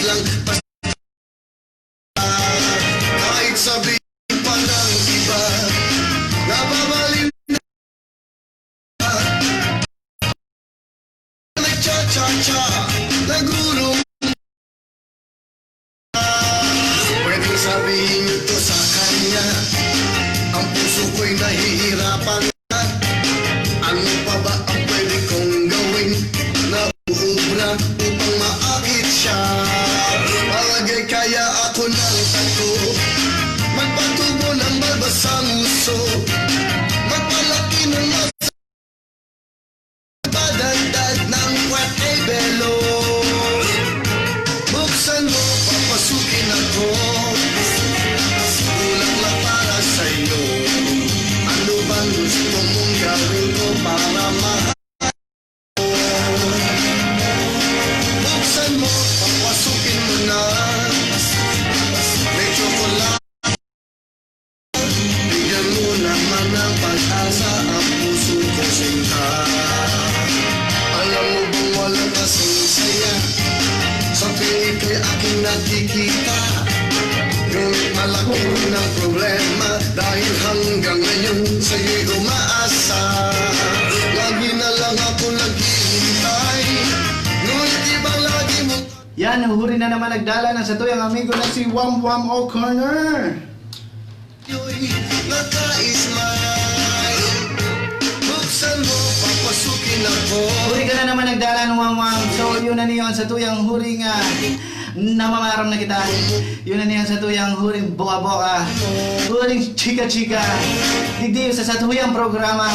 lang, basta kahit sabihin pa ng iba, nababaliw na. Nagcha-cha-cha, nagurong. Pwedeng sabihin niyo to sa kanya, ang puso ko'y nahihirapan na. Ano pa ba ang pwede kong gawin na uubra upang maakit siya? Palagay kaya ako ng tatlo, magpatubo ng balbas sa nguso, magpalaki ng mas Padagdag ng puwet ay belo. Buksan mo, papasukin ako. Bulaklak para sa'yo. Ano bang gusto mong gawin ko para mahal mo? Buksan mo, papasukin mo na. May tsokolate. Bigyan mo naman ng pag-asa ang puso ko, sinta. Alam mo bang walang kasing saya sa piling ko'y aking nakikita? Ngunit malaki rin ang problema dahil hanggang ngayon sa'yo'y umaasa. Lagi na lang ako naghihintay, ngunit iba lagi mo Yan, huri na naman nagdalan ang satuyang amigo na si Wam Wam O'Connor. Yoy, naka-smile. Buksan mo, papasukin ako. Huri ka na naman nagdalan, Wam Wam. So, yun na niyo ang satuyang huri nga Namamaram na kita. Yun na niyan sa tuyang huling boka-boka, huling chika-chika. Digdi sa satuyang programa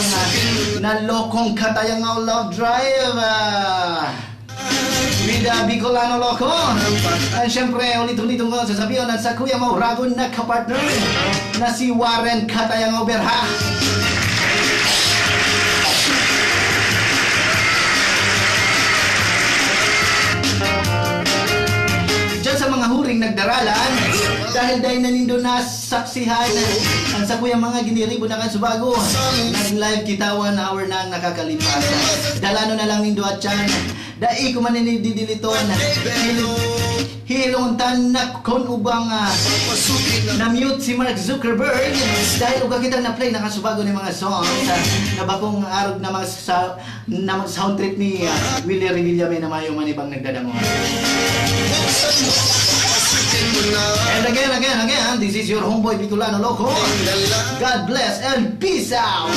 na Lokong Katayangaw Love Drive. Ah, with the Bicolano Loco. And syempre, ulit-ulit ko sasabihin ang sa kuya mo, ragon na kapartner na si Warren Katayangaw Berha. Diyan sa mga huring nagdaralan, dahil dahil na nindo nasaksihan ang sa kuya mga giniribo na kan subago, nag-live kita one hour na ang nakakalipas. Dalano na lang nindo at yan. Dai ko man ini didiliton. Hil- Hilontan na kon ubang ah, na-mute si Mark Zuckerberg dahil uga kitang na-play nakasubago ni mga songs ah, na bakong arog na mga sa na mag-sound trip ni ah, Willie Revillame na mayo man ibang nagdadangog. And again, again, again, this is your homeboy Bicolano Loco. God bless and peace out!